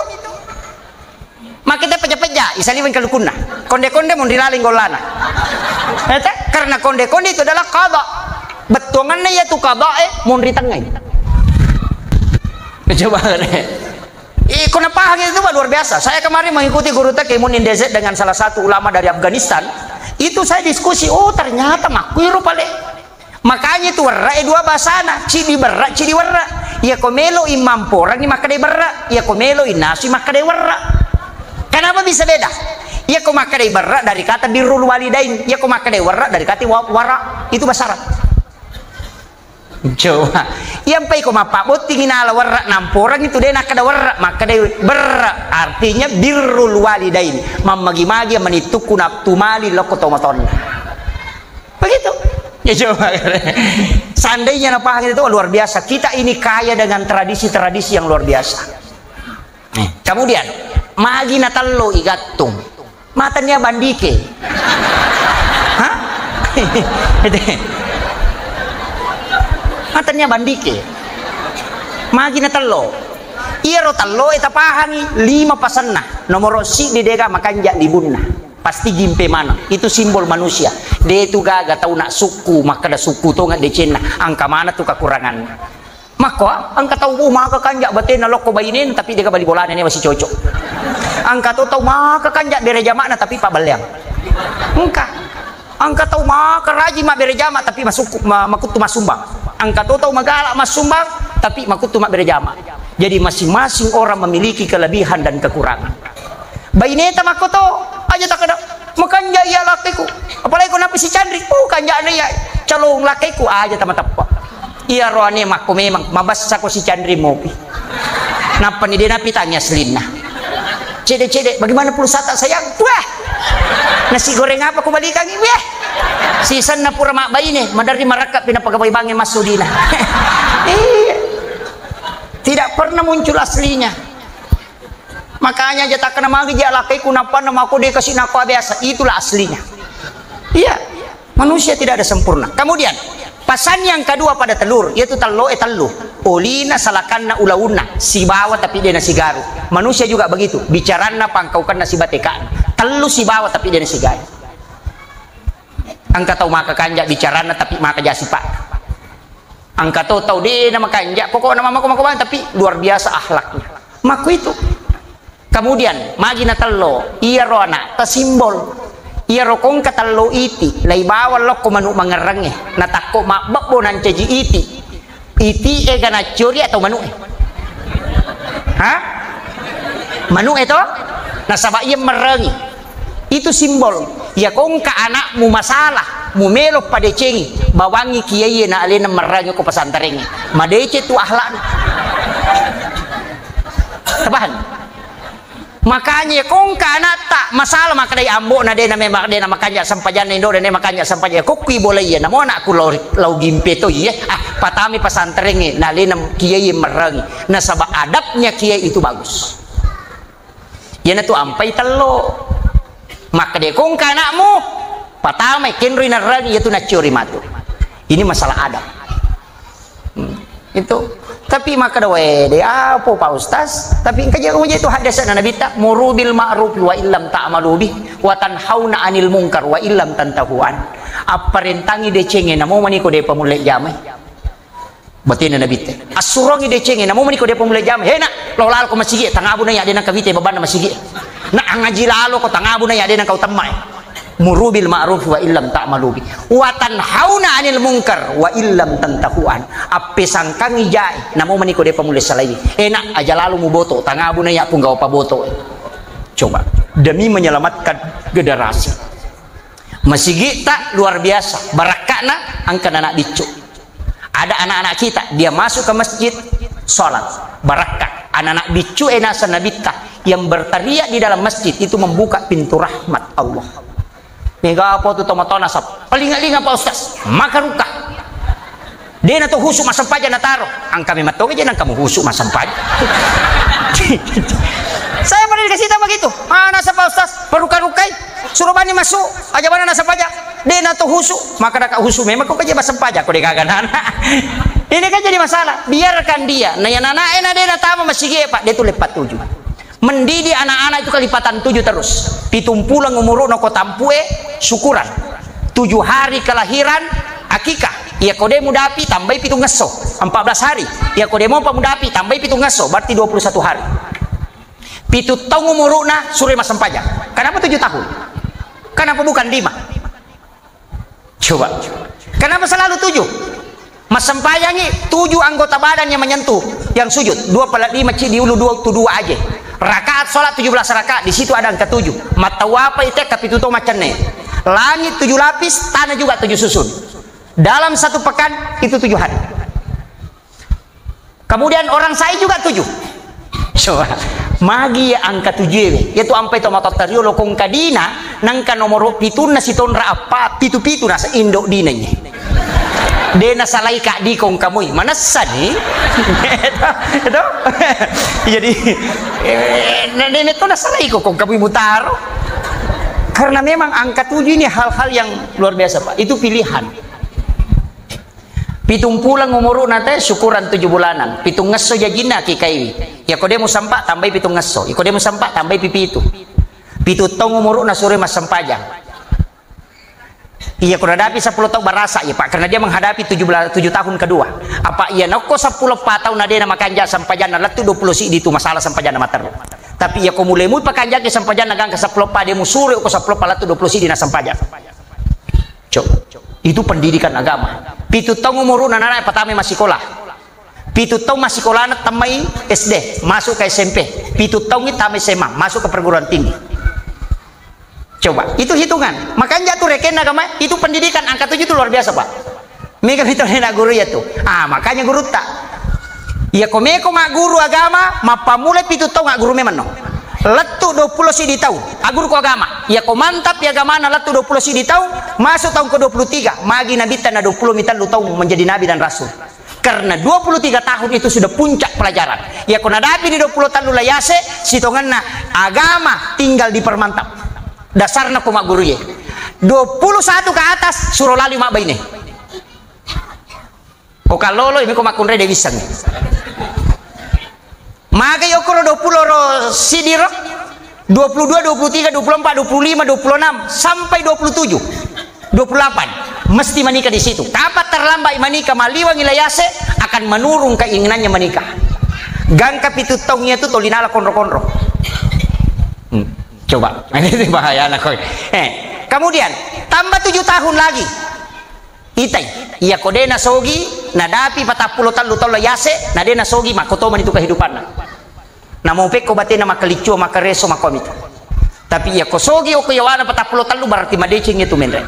Makita peja-peja, isaliweng kalukunna. Konde-konde mun rilaling gollana. Eta, karena konde-konde itu adalah qada. Bettuanganna iya tu qada e mun ritengngai. Coba. Eh, kona pahang itu, Pak, luar biasa. Saya kemarin mengikuti guru T K Munin D Z dengan salah satu ulama dari Afghanistan. Itu saya diskusi, oh, ternyata makkuiro pale. Makanya itu werra e dua bahasana, cidi berra, cidi werra. Iya ko melo imamporangi makkedai berra, iya ko melo inasui makkedai werra. Kenapa bisa beda? Iya ko makkedai berra dari kata birrul walidain, iya ko makkedai werra dari kata wa-, wara. Itu bahasa Arab. Coba. Iya mpai ko mappabbottingi nala werra namporang itu de nakkeda werra, makkedai berra. Artinya birrul walidain. Mammagi-magi manittukku naptumali lokko tomatonna. Begitu. Ya coba. Seandainya napaham itu luar biasa. Kita ini kaya dengan tradisi-tradisi yang luar biasa. Kemudian, magi natello igattung. Matanya bandike. Hah? Matanya bandike. Magi natello. Iyaro tello e tapahangi lima pasenna. Nomoro siddi dega makanja libunna. Pasti gimpe maneng. Itu simbol manusia. De tu gaga tau nak sukku, makkeda sukku tonga decenna. Angka mana tu kekuranganna. Makko, ah, engka tau, oh, maka kanja batena lokko bainena, tapi dega bali bolana, newa si cocok. Engka to tau maka kanja bere jama'na, tapi pabballeang. Engka. Engka tau maka rajin mabbere jama, tapi masukku, ma-, makuttu massumbang. Engka to tau magala massumbang, tapi makuttu mabbere jama. Jadi masing-masing orang memiliki kelebihan dan kekurangan. Baineta makkoto, aja takkeda, makanja iya lakkeku. Apalagi ko nappi si canri, oh, kanjana iya calong lakkeku, aja tamateppa. Iya roane makko memang, mabassa ko si canri mopi. Nappani de napitangi aslinna. Cede-cede, bagaimana pulsata sayang? Wah! Nasi goreng apa kubalikangi? Weh! Sisenna pura mabbaine, maderri marakka pina pagabai bangnge massudina. Iya. Tidak pernah muncul aslinya. Makanya aja takkana magi ja lakaiku nappanna mako de kasi nakua biasa. Itulah aslinya. Iya. Manusia tidak ada sempurna. Kemudian, pasan yang kedua pada telur, yaitu tello e tellu. Olina, salakanna, ulaunna, sibawa tapi dena sigaru. Manusia juga begitu, bicaranna, pangkaukanna, sibatekan. Tellu sibawa tapi dena sigaru. Engka tau maka kanja bicaranna tapi maka jasi pak. Engka to tau de na makanja, pokokna mako mako bang, tapi luar biasa akhlaknya. Mako itu. Kemudian, magi na tello, iyaro anak ta simbol. Iyaro kongka tello iti, lai bawang lokko manu mangerrangnge, natakko mabbebbo nancaji iti. Iti e ga naccori atau manu e? Ha? Manu e to? Nasaba iya merrangi. Itu simbol. Iya kongka anakmu masalah, mu melo padecengi, bawangi kiai na alena merrangi ko pesantrengnge. Madece tu akhlakna. Tabahan? Makanya kongka anatta masalah makkedai ambo na dena memang dena makanja sempajanna indo dena makanja sempajanna kokki bola iya namo anakku lau, lau gimpe to iya ah patami pesantrengnge na alena kiai merrangi nasaba adabnya kiai itu bagus. Iyanatu ampai tello. Makkeda kongka anakmu, patamai kenroi narragi iyatu nacciori matu. Ini masalah adab. Hmm, itu. Tapi makkeda wae de apa Pak Ustaz? Tapi engka je itu hadis na Nabitta, muru bil ma'ruf wa illam ta'malu bih wa tanhauna 'anil munkar wa illam tantahu an. Apparentangi decengnge namo maniko de pamulle jamai. Batena Nabitte. Assurongi decengnge, namo maniko de pamulle jama. Hena, lo lalo ko masigi, tangabu na ya de nangka wite babanna masigi. Na angaji lalo ko tangabu na ya de nangka utemma e. Muru bil ma'ruf wa illam ta'malu bi. Wa tanhauna 'anil munkar wa illam tantahu an. Appesangkangi jae, namo maniko de pamulle salai. Hena, aja lalo muboto, tangabu na ya punggawa paboto. Coba, demi menyelamatkan generasi. Masigitta luar biasa, barakka'na engka anak biccu. Ada anak-anak kita, dia masuk ke masjid, sholat, barakka. Anak-anak biccu e naseng Nabitta yang berteriak di dalam masjid itu membuka pintu rahmat Allah. Mega apa tu tomatona sap. Paling-paling apa Ustaz? Maka ruka. De na to husu massempajang nataro. Engka memang to je nang kamu husu massempajang. Saya pernah dikasih tahu begitu. Ah, naseng Pak Ustaz, peruka-rukai. Suruh bani masuk. Aja mana naseng pajak. De na to husu. Maka daka husu memang kok aja massempajang kok de gaga nana. Ini kan jadi masalah. Biarkan dia. Nah, yang anak enak de na tama masigi Pak, de tu lepat tuju. Mendidik anak-anak itu kelipatan tujuh terus. Pitung pulang umuruna ko tampue syukuran. Tujuh hari kelahiran akikah. Iya ko de mudapi tambai pitung ngesso, empat belas hari. Iya ko de mopa mudapi tambai pitung ngesso, berarti dua puluh satu hari. Pitu taung umuruna sure massempajang. Kenapa tujuh tahun? Kenapa bukan lima? Coba. Kenapa selalu tujuh? Massempajangi tujuh anggota badan yang menyentuh, yang sujud. Dua pala lima ci di ulu dua tu dua aja. Rakaat sholat tujuh belas rakaat, di situ ada angka tujuh. Mata wapa itu kapitu to macenne. Langit tujuh lapis, tanah juga tujuh susun. Dalam satu pekan itu tujuh hari. Kemudian orang sai juga tujuh. Coba. Magi ya angka tujuh ewe. Yaitu ampai to matotta riolo kongka dina, nangka nomoro pitunna sitonra appa, pitu-pitu nasa indo dina ini. De nasalai ka di kongka mui. Manessa ni. Itu. Jadi, eh, na-, de to nasalai ko kongka mui mutaro. Karena memang angka tujuh ini hal-hal yang luar biasa, Pak. Itu pilihan. Pitung pulang umuruna te syukuran tujuh bulanan. Pitung ngesso jajinna akikaiwi. Iya ko de musampa tambai pitung ngesso. Iya ko de musampa tambai pipitu. Pitu taung umuruna sure massempajang. Iya ko nadapi sepuluh taung barasa iya Pak karena dia menghadapi tujuh belas, tujuh tahun kedua. Apa iya nokko sepuluh pa taung na de na makanja sempajanna lettu dua puluh siddi tu masalah sempajanna materru. Tapi iya ko mulai mui pakanjaki sempajanna gangka sepuluh pa de musure ko sepuluh pa lettu dua puluh siddi na sempajang. Coba. Itu pendidikan agama. Pitu taung umuruna nana patame massikola. Pitu taung massikolana tammai S D, masuk ke S M P. Pitu taung tamai S M A, masuk ke perguruan tinggi. Coba, itu hitungan. Makanya tu rekenna agama, itu pendidikan angka tujuh itu luar biasa, Pak. Mega itu enak guru ya tu. Ah, makanya guru tak. Iya ko meko magguru agama, mappamulai pitu taung magguru memang no. Lettu dua puluh siddi taung, agguruko agama. Iyako mantap i agamana lettu dua puluh siddi taung, masuk taung kedua puluh tiga, magi nabitta na dua puluh mi tellu taung menjadi nabi dan rasul. Karena dua puluh tiga tahun itu sudah puncak pelajaran. Iyako nadapini dua puluh tellu la yase, sitongenna agama tinggal dipermantap. Dasarna ko magguruye. Dua puluh satu ke atas, suro lali mabbaine. Ko kallolo, imi ko makkunrai de' wissengngi. Magai okkoro dua puluh ro siddi ro, dua puluh dua, dua puluh tiga, dua puluh empat, dua puluh lima, dua puluh enam, sampai dua puluh tujuh, dua puluh delapan. Mesti menikah di situ. Kapan terlambat menikah, maliwangi la yase, akan menurun keinginannya menikah. Gangka pitu taung iyatu toli nala konro-konro. Hmm, coba. Ini bahayana koi. Eh, kemudian tambah tujuh tahun lagi. Itai, iyako de' nasogi, nadapi patappulo tellu taung la yase, na de' nasogi, makkotomani tu kehidupanna. Namo pekko batena makkaliccu, makkareso, makkomitu. Tapi iyako sogi okko yawana patappulo tellu, berarti madeceng itu menre.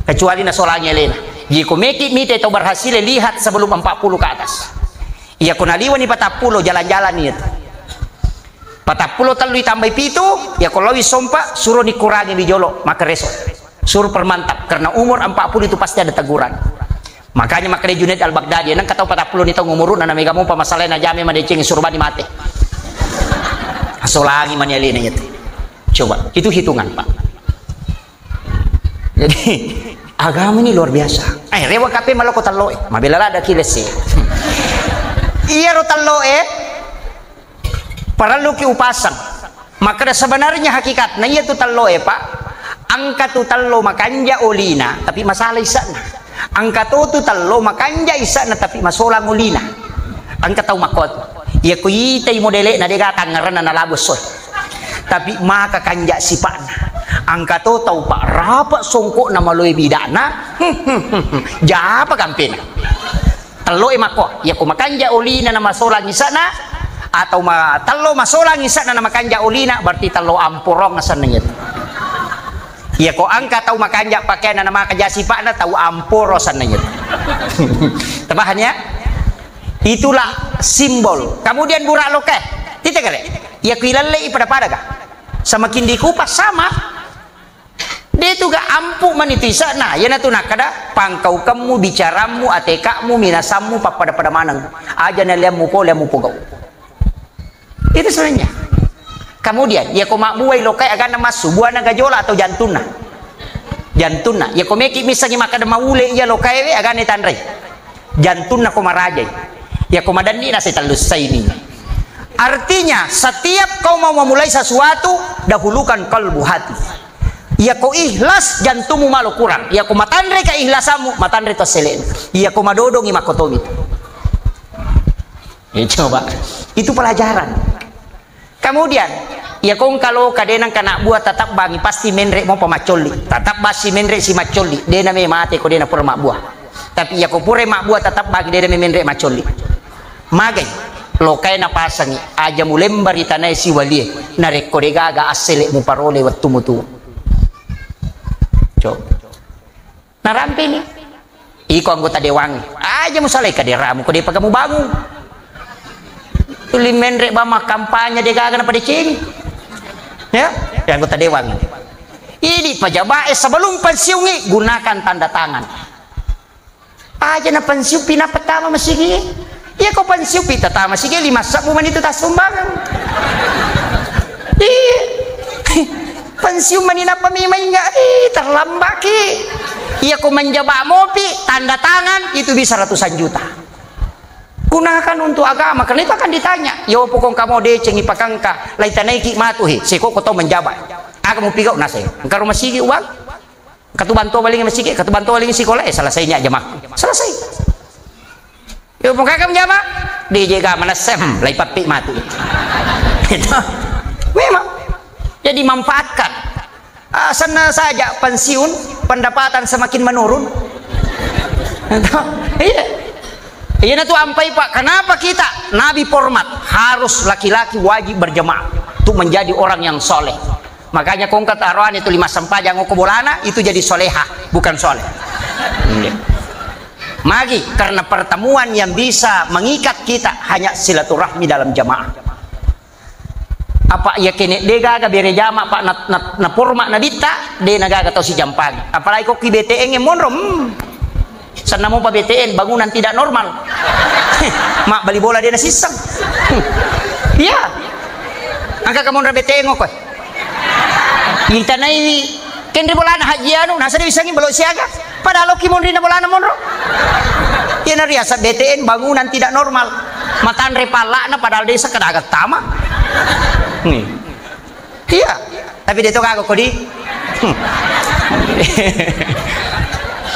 Kecuali nasolangi alena. Jiko meki mite tau berhasil, lihat sebelum empat puluh ke atas. Iyako naliwani patappulo, jalan-jalan itu. Patappulo tellu itambai pitu, iyako laowi sompa, suroni kurangi mi jolo, makkareso. Suruh permantap, karena umur empat puluh itu pasti ada teguran. Makanya makkeda Junaid Al-Baghdadi, nengka tau patappulo ni taung umuruna, na mega mopa masalahna, jame madeceng, suruh bani mate. Asolangi mani alena itu. Coba, itu hitungan, Pak. Jadi, agama ini luar biasa. Eh, rewa kape maloko tello e. Mabela lada ki lesse. Iyaro tello e, parelluki upasang. Makkeda sebenarnya hakikatna iyatu tello e, Pak. Engka tu tello makanja olina, tapi masalah isa'na. Engka to tu tello makanja isa'na, tapi masolang olina. Engka tau makkotu. Iyako itai modele'na, de' gaga tangngeranna nalabu esso. Tapi maka kanja sipa'na. Engka to tau, Pak, rapa songko'na, maloe bida'na. Japa gampena. Tello e makko, iyako makanja olina na masolang isa'na, atau ma-, tello masolang isa'na na makanja olina, berarti tello amporong asenna iyatu. Iyako engka tau makanja pakeanna na maka ja sipa'na, tau amporo asenna iyatu. Terpaham ya? Itulah simbol. Kemudian burak loka e. Tite kare? Iyako ilallei pada-pada ga? Semakin dikupas sama. De' tu ga ampu mani tu isa'na, iyanatu nakkeda, pangkaukemmu, bicarammu, ateka'mu, minasammu, pappada-pada maneng. Aja naliammu pole, ammu pogau. Itu sebenarnya. Kemudian, iyako mabbuai loka e, aganna massu, buana gajola atau jantunna? Jantunna. Iyako meki missengngi makkeda maule iya loka e we, aganna tanrei? Jantunna ko marajai. Iyako madenni na setellu saini. Artinya, setiap kau mau memulai sesuatu, dahulukan kalbu, hati. Iyako ikhlas, jantummu malo kurang. Iyako matanre keihlasammu, matanre to assele'na. Iyako madodongi, makkotomi. Ya, coba. Itu pelajaran. Kemudian, iyako engka loka de' nengka nabbua, tatebbangi, pasti menre' mopa maccolli. Tatebbang si menre' si maccolli, de' name mate ko de' napura mabbua. Tapi iyako purai mabbua, tatebbangi, de' name menre' maccolli. Magai, loka e napasangi, aja mulemba ri tanae siwalie, narekko de' gaga assele' muparole wettu mutuo. Coba. Narampeni. Iko anggota dewan. Aja musalai kaderamu, ko de' paga mubangung. Tuli menre' bang makkampanye, de' gaga napadecengi. Ya, ya anggota dewan. Idi' pejabat e sebelum pensiungi, gunakan tanda tangan. Aja na pensiun pi nappa tama masigi. Iyako pensiun pi tatama masigi, lima sebbu mani tu tassumbangang. Iya. Pensiun mani nappa mi mainga, ih, terlambat ki. Iyako menjabat mopi, tanda tangan, itu bisa ratusan juta. Gunakan untuk agama, karena itu akan ditanya. Yo, pokok kamu decengi pakangka, lai tanaiki matu he, seko ko tau menjabat. Aga mupigau naseng. Engka rumah sigi uang? Engka tu bantuan paling masigi, engka tu bantuan paling sikola, eh, selesainya jamaah. Selesai. Yo, pokok kamu jamaah, di jega manessem, lai pappi matu. Itu. Memang. Jadi manfaatkan. Ah, senna saja pensiun, pendapatan semakin menurun. Iya. Iya, na tu ampai, Pak. Kenapa kita Nabi format harus laki-laki wajib berjamaah untuk menjadi orang yang soleh? Makanya kongka taroan itu lima sempajang ko bolana, itu jadi soleha, bukan soleh. Iya. Magi, karena pertemuan yang bisa mengikat kita hanya silaturahmi dalam jamaah. Apa iya kene de gaga bere jama, Pak, na, na, na forma nabitta, de na gaga tau sijampangi. Apalagi ko ki B T N e monro, hmm. Senna mopa B T N, bangunan tidak normal. Mak bali bola de na sisseng. Iya. Angka kamonra B T N ko. Itanai kenri bolana Haji Anu, nasa de wisangi belo siaga. Padahal oki monri na bolana monro. Iya na riasa B T N, bangunan tidak normal. Matanre pallakna padahal desa kedaga tama. Nih. Iya, tapi de to gaga kodi. Hmm.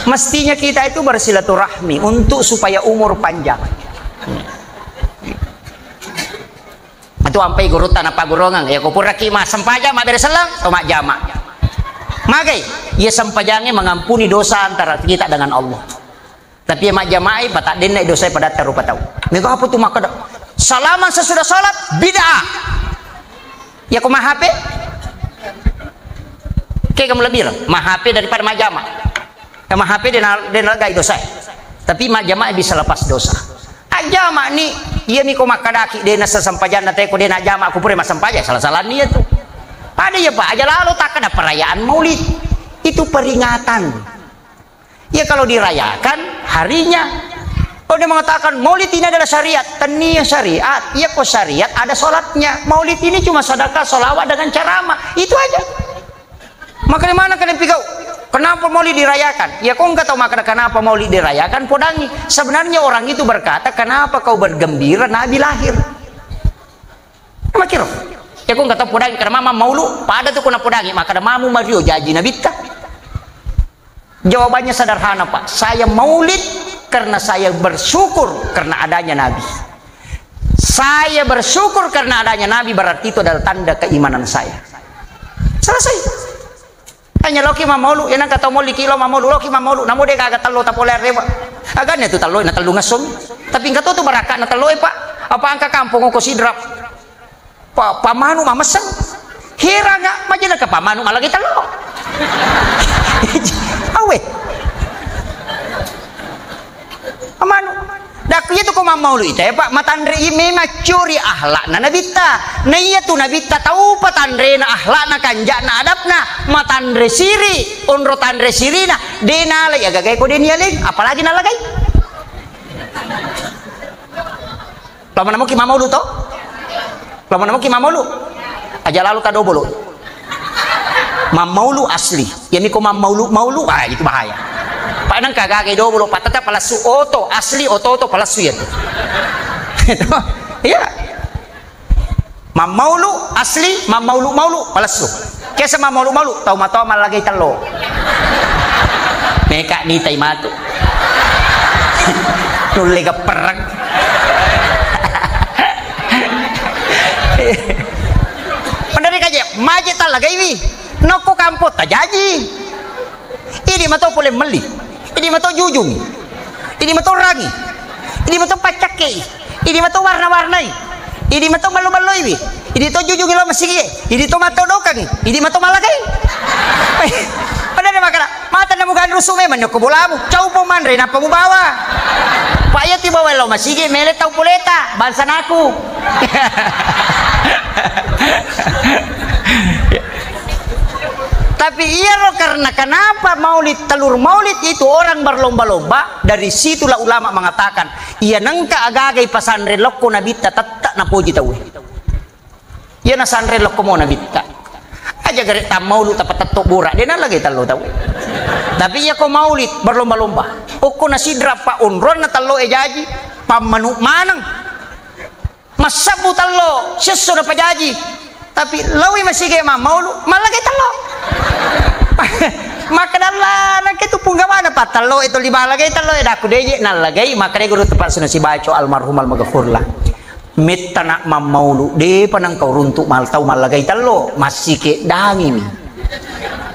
Mestinya kita itu bersilaturahmi untuk supaya umur panjang. Itu ampai gurutta na pagurongeng. Ya, ko puraki ma sempajang, mabbere selleng, to majjama. Magai, ya sempajange mengampuni dosa antara kita dengan Allah. Tapi iya majjamai, pataddenna dosae padatta rupa tau. Mega apa tu makkeda, salaman sesudah salat, bid'ah. Ya ko ma H P? Kega melebbira, ma H P daripada majjama. Ya, ma H P de na, de nalegai dosae. Tapi majjamai bisa lepas dosa. Ajjama ni, iya mi ko makkadaki de na sesempajanna te ko de na jama, ku pura massempajang, salah-salah niat tu. Pada iya, Pak, aja lalo takkeda perayaan Maulid. Itu peringatan. Ya, kalau dirayakan harinya. Kalau dia mengatakan Maulid ini adalah syariat, tania syariat. Ya, kok syariat ada sholatnya. Maulid ini cuma sedekah, sholawat dengan ceramah. Itu aja. Makanya mana kalian pikau? Kenapa Maulid dirayakan? Ya, kok enggak tahu makna kenapa Maulid dirayakan? Podangi. Sebenarnya orang itu berkata, "Kenapa kau bergembira Nabi lahir?" Makiro. Ya, kok enggak tahu podangi karena mama maulu. Pada tu kena podangi, maka ada mamu mario jaji nabitta. Jawabannya sederhana, Pak. Saya maulid karena saya bersyukur karena adanya Nabi. Saya bersyukur karena adanya Nabi, berarti itu adalah tanda keimanan saya. Selesai. Hanya loki mammaulu, ya nangka tau molli kilo mammaulu, loki mammaulu, namo de gaga tello tapole arrewa. Aganna tu tello, na tellu ngassomi. Tapi engka to tu barakka na tello e, Pak. Apa angka kampung ko Sidrap. Pa, pamanu mamesseng. Heranga, majena ka pamanu malagi tello. Awe. Pamanu. Dakku iya tu ko mammaulu ita, ya, Pak, matanre i memang curi akhlakna nabitta. Na iya tu nabitta tau patanrena akhlakna, kanjakna, adabna, matanre siri, onro tanre sirina, de nalai agagai ko de nialeng, apalagi nalagai. Lomana muki mammaulu to? Lomana muki mammaulu? Aja lalu tadobolo. Mammaulu asli. Yami ko mammaulu, maulu, ah, itu bahaya. Pak nang kagage dobolo, patata palassu oto, asli oto-oto palassu ya tu. Itu, iya. Mammaulu asli, mammaulu-maulu palassu. Kesa mammaulu-maulu, tau matoa mallagai tello. Meka nitai matu. Nulle geppereng. Pendari kaje, maje tallagaiwi. Nokko kampo tajaji. Idi mato pole melli. Idi mato jujung. Idi mato rangi. Idi mato paccakkei. Idi mato warna-warnai. Idi mato ballo-balloiwi. Idi to jujungi lo masigie. Idi to mato dokangi. Idi mato malakai. Pada ada makana, mata namu ganrusu memang nyoko bolamu. Cau po manre napa mubawa. Pak iya tiba wae lo masigie mele tau poleta. Bangsa naku. Tapi iyaro karena kenapa maulid, telur maulid itu orang berlomba-lomba, dari situlah ulama mengatakan, iya nengka agaga ipasanre lokko nabitta tette napoji tauwe. Iya nasanre lokko mo nabitta. Aja gare tammaulu tapatetto bora, de nalagai tello tauwe. Tapi iya ko maulid berlomba-lomba. Okko nasidra pa onronna tello e jaji, pammanu maneng. Massabbu tello, siesso napajaji. Tapi lawi masige mammaulu, mallagai tello. Makkeda Allah, nangke tu punggawana pa tello itu lima lagai tello, e daku deje nallagai, makkeda guru tepat suna sibaco almarhum almaghfurlah. Metta nak mammaulu, depa nangkau runtuk mal tau mallagai tello, massike dangimi.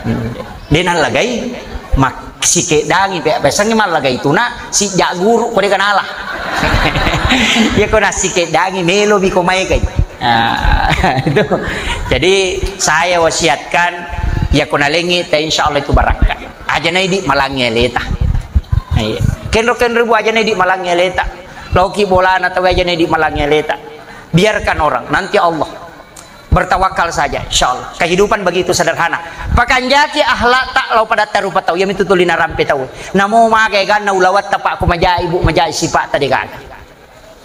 Hmm. De nallagai, massikeddangi pe, pesangngi mallagai tuna, sijak guru ko de ganala. Iya ko nassikeddangi, melo mi ko maekai. Ah, itu. Jadi, saya wasiatkan, iya ko nalengi, ta insya Allah itu barakka. Aja naidi malangi aleta. Iya. Kenro-kenro bu aja naidi malangi aleta. Loki bolana tawe aja naidi malangi aleta. Biarkan orang, nanti Allah. Bertawakal saja, insyaallah. Kehidupan begitu sederhana. Pakanjaki akhlakta lao padatta rupa tau, iyamitu tuli narampe tau. Namo maga eganna ulawatta, Pak, ko majai, Bu, majai sifatta degaga.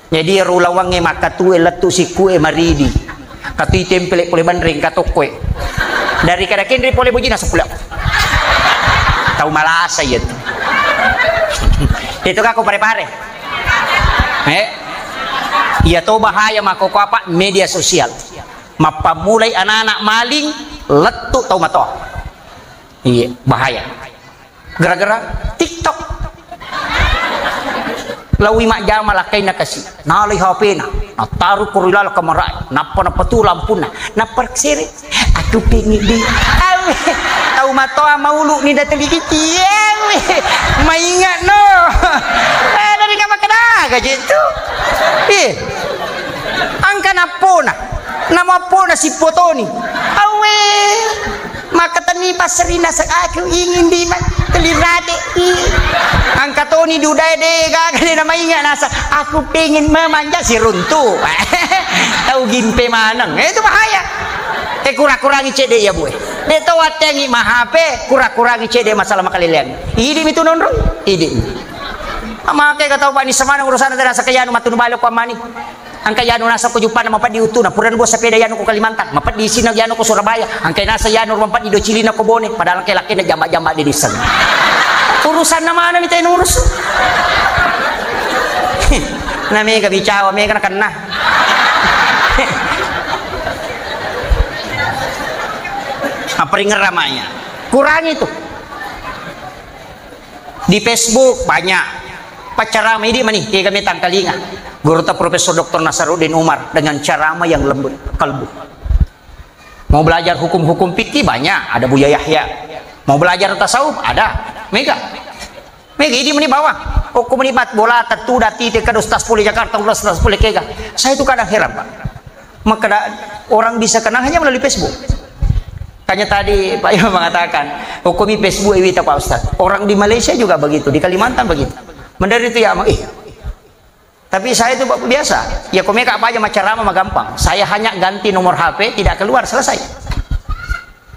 Jadi ero ulawangnge makkatue lettu sikkue maridi. Katui tempele pole banreng katokkoe. Dari kada kenre pole bojina seppulo. Tau malasa iya tu. Itu kako pare-pare. Eh? Iya to bahaya makkoko apa? Media sosial. Mappammulai anak-anak maling, lettu tau matoa. Iya, bahaya. Gara-gara TikTok. Lawi majjama lakkainna kasi. Nalai H P-na. Nattaru ko ri laleng kamarae. Nappa napatu lampunna. Nappa sere. Aku pengen di. Awe. Tau matoa maulu ni dateli kiti. Awe. Maingat no. Eh, dari kamar kedaga je tu. Eh. Angka nappona. Namo appona sipotoni. Awe. Maka tenni passerina se-, aku ingin di ma-, teli rate. Ih. Angka toni dudae de gaga de namainga nasa. Aku pengen memanja siruntu. Tau gimpe maneng. Eh, itu bahaya. Eh, kura-kurangi cede ya, Bu, eh. De to wattengi ma H P, kura-kurangi cede masalah makaleleang. Idi mitu nonrong. Idi. Amake ka tau bani semana urusan tena sakayanu matunu balo ko amani. Angka yanu nasa ko Jupana mapeddi uttuna, purana buah sepeda yanu ko Kalimantan, mapeddi isina yanu ko Surabaya, angka nasa yanu mapeddi docilina ko Bone, padahal angka lakkena jamba-jamba de disseng. Urusanna mana mita yang urus? Na mega bicawa, mega nakenna. Apa ringerramanya? Kurangi itu. Di Facebook banyak. Paccarama idi mani, kega metang kalinga. Gurutta Profesor Doktor Nasaruddin Umar dengan carama yang lembut kalbu. Mau belajar hukum-hukum fikih banyak, ada Buya Yahya. Mau belajar tasawuf ada. Mega. Mega idi mani bawang. Okko mani mat bola tatu dati te kada ustaz pole Jakarta, ustaz pole kega. Saya itu kadang heran, Pak. Maka orang bisa kenal hanya melalui Facebook. Kanya tadi Pak Imam mengatakan, hukumi Facebook iwita Pak Ustaz. Orang di Malaysia juga begitu, di Kalimantan begitu. Menderita ya, eh. Tapi saya itu Pak biasa. Ya komeka apa aja macarama magampang. Saya hanya ganti nomor H P, tidak keluar, selesai.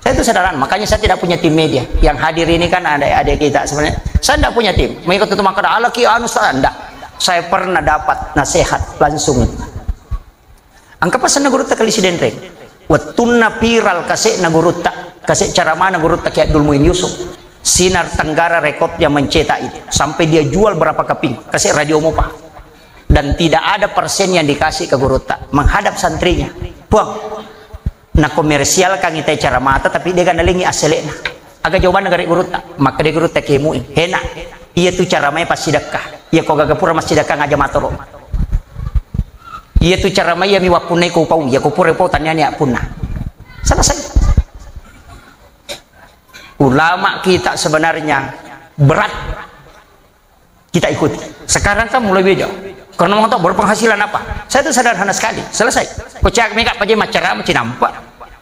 Saya itu sederhana, makanya saya tidak punya tim media. Yang hadir ini kan ada, ada kita sebenarnya. Saya tidak punya tim. Mengikut itu maka ada lagi anu saya enggak. Saya pernah dapat nasihat langsung. Engka pasenna gurutta Kali Sidenreng. Wettunna viral kase'na gurutta, kase' caramana gurutta Kiai Abdul Muin Yusuf. Sinar Tenggara Record yang mencetak itu. Sampai dia jual berapa keping, kase' radio mopa. Dan tidak ada persen yang dikasih ke gurutta. Menghadap santrinya. Puang, nakomersialkan itai caramata, tapi de' ga nalengi assele'na. Aga jawabanna gare' gurutta? Makkeda gurutta Kiai Muin. Hena. Iya tu caramae passidekka. Iya ko gaga pura massidekka ngaja matoro. Iya tu cara mai iya mi wappunnai ko upau, iya ko pura upau taniani appunna. Selesai. Ulama kita sebenarnya berat kita ikuti. Sekarang kan mulai beda. Karena mau tahu berpenghasilan apa? Saya itu sederhana sekali. Selesai. Ko cak mega paje macara cinampa.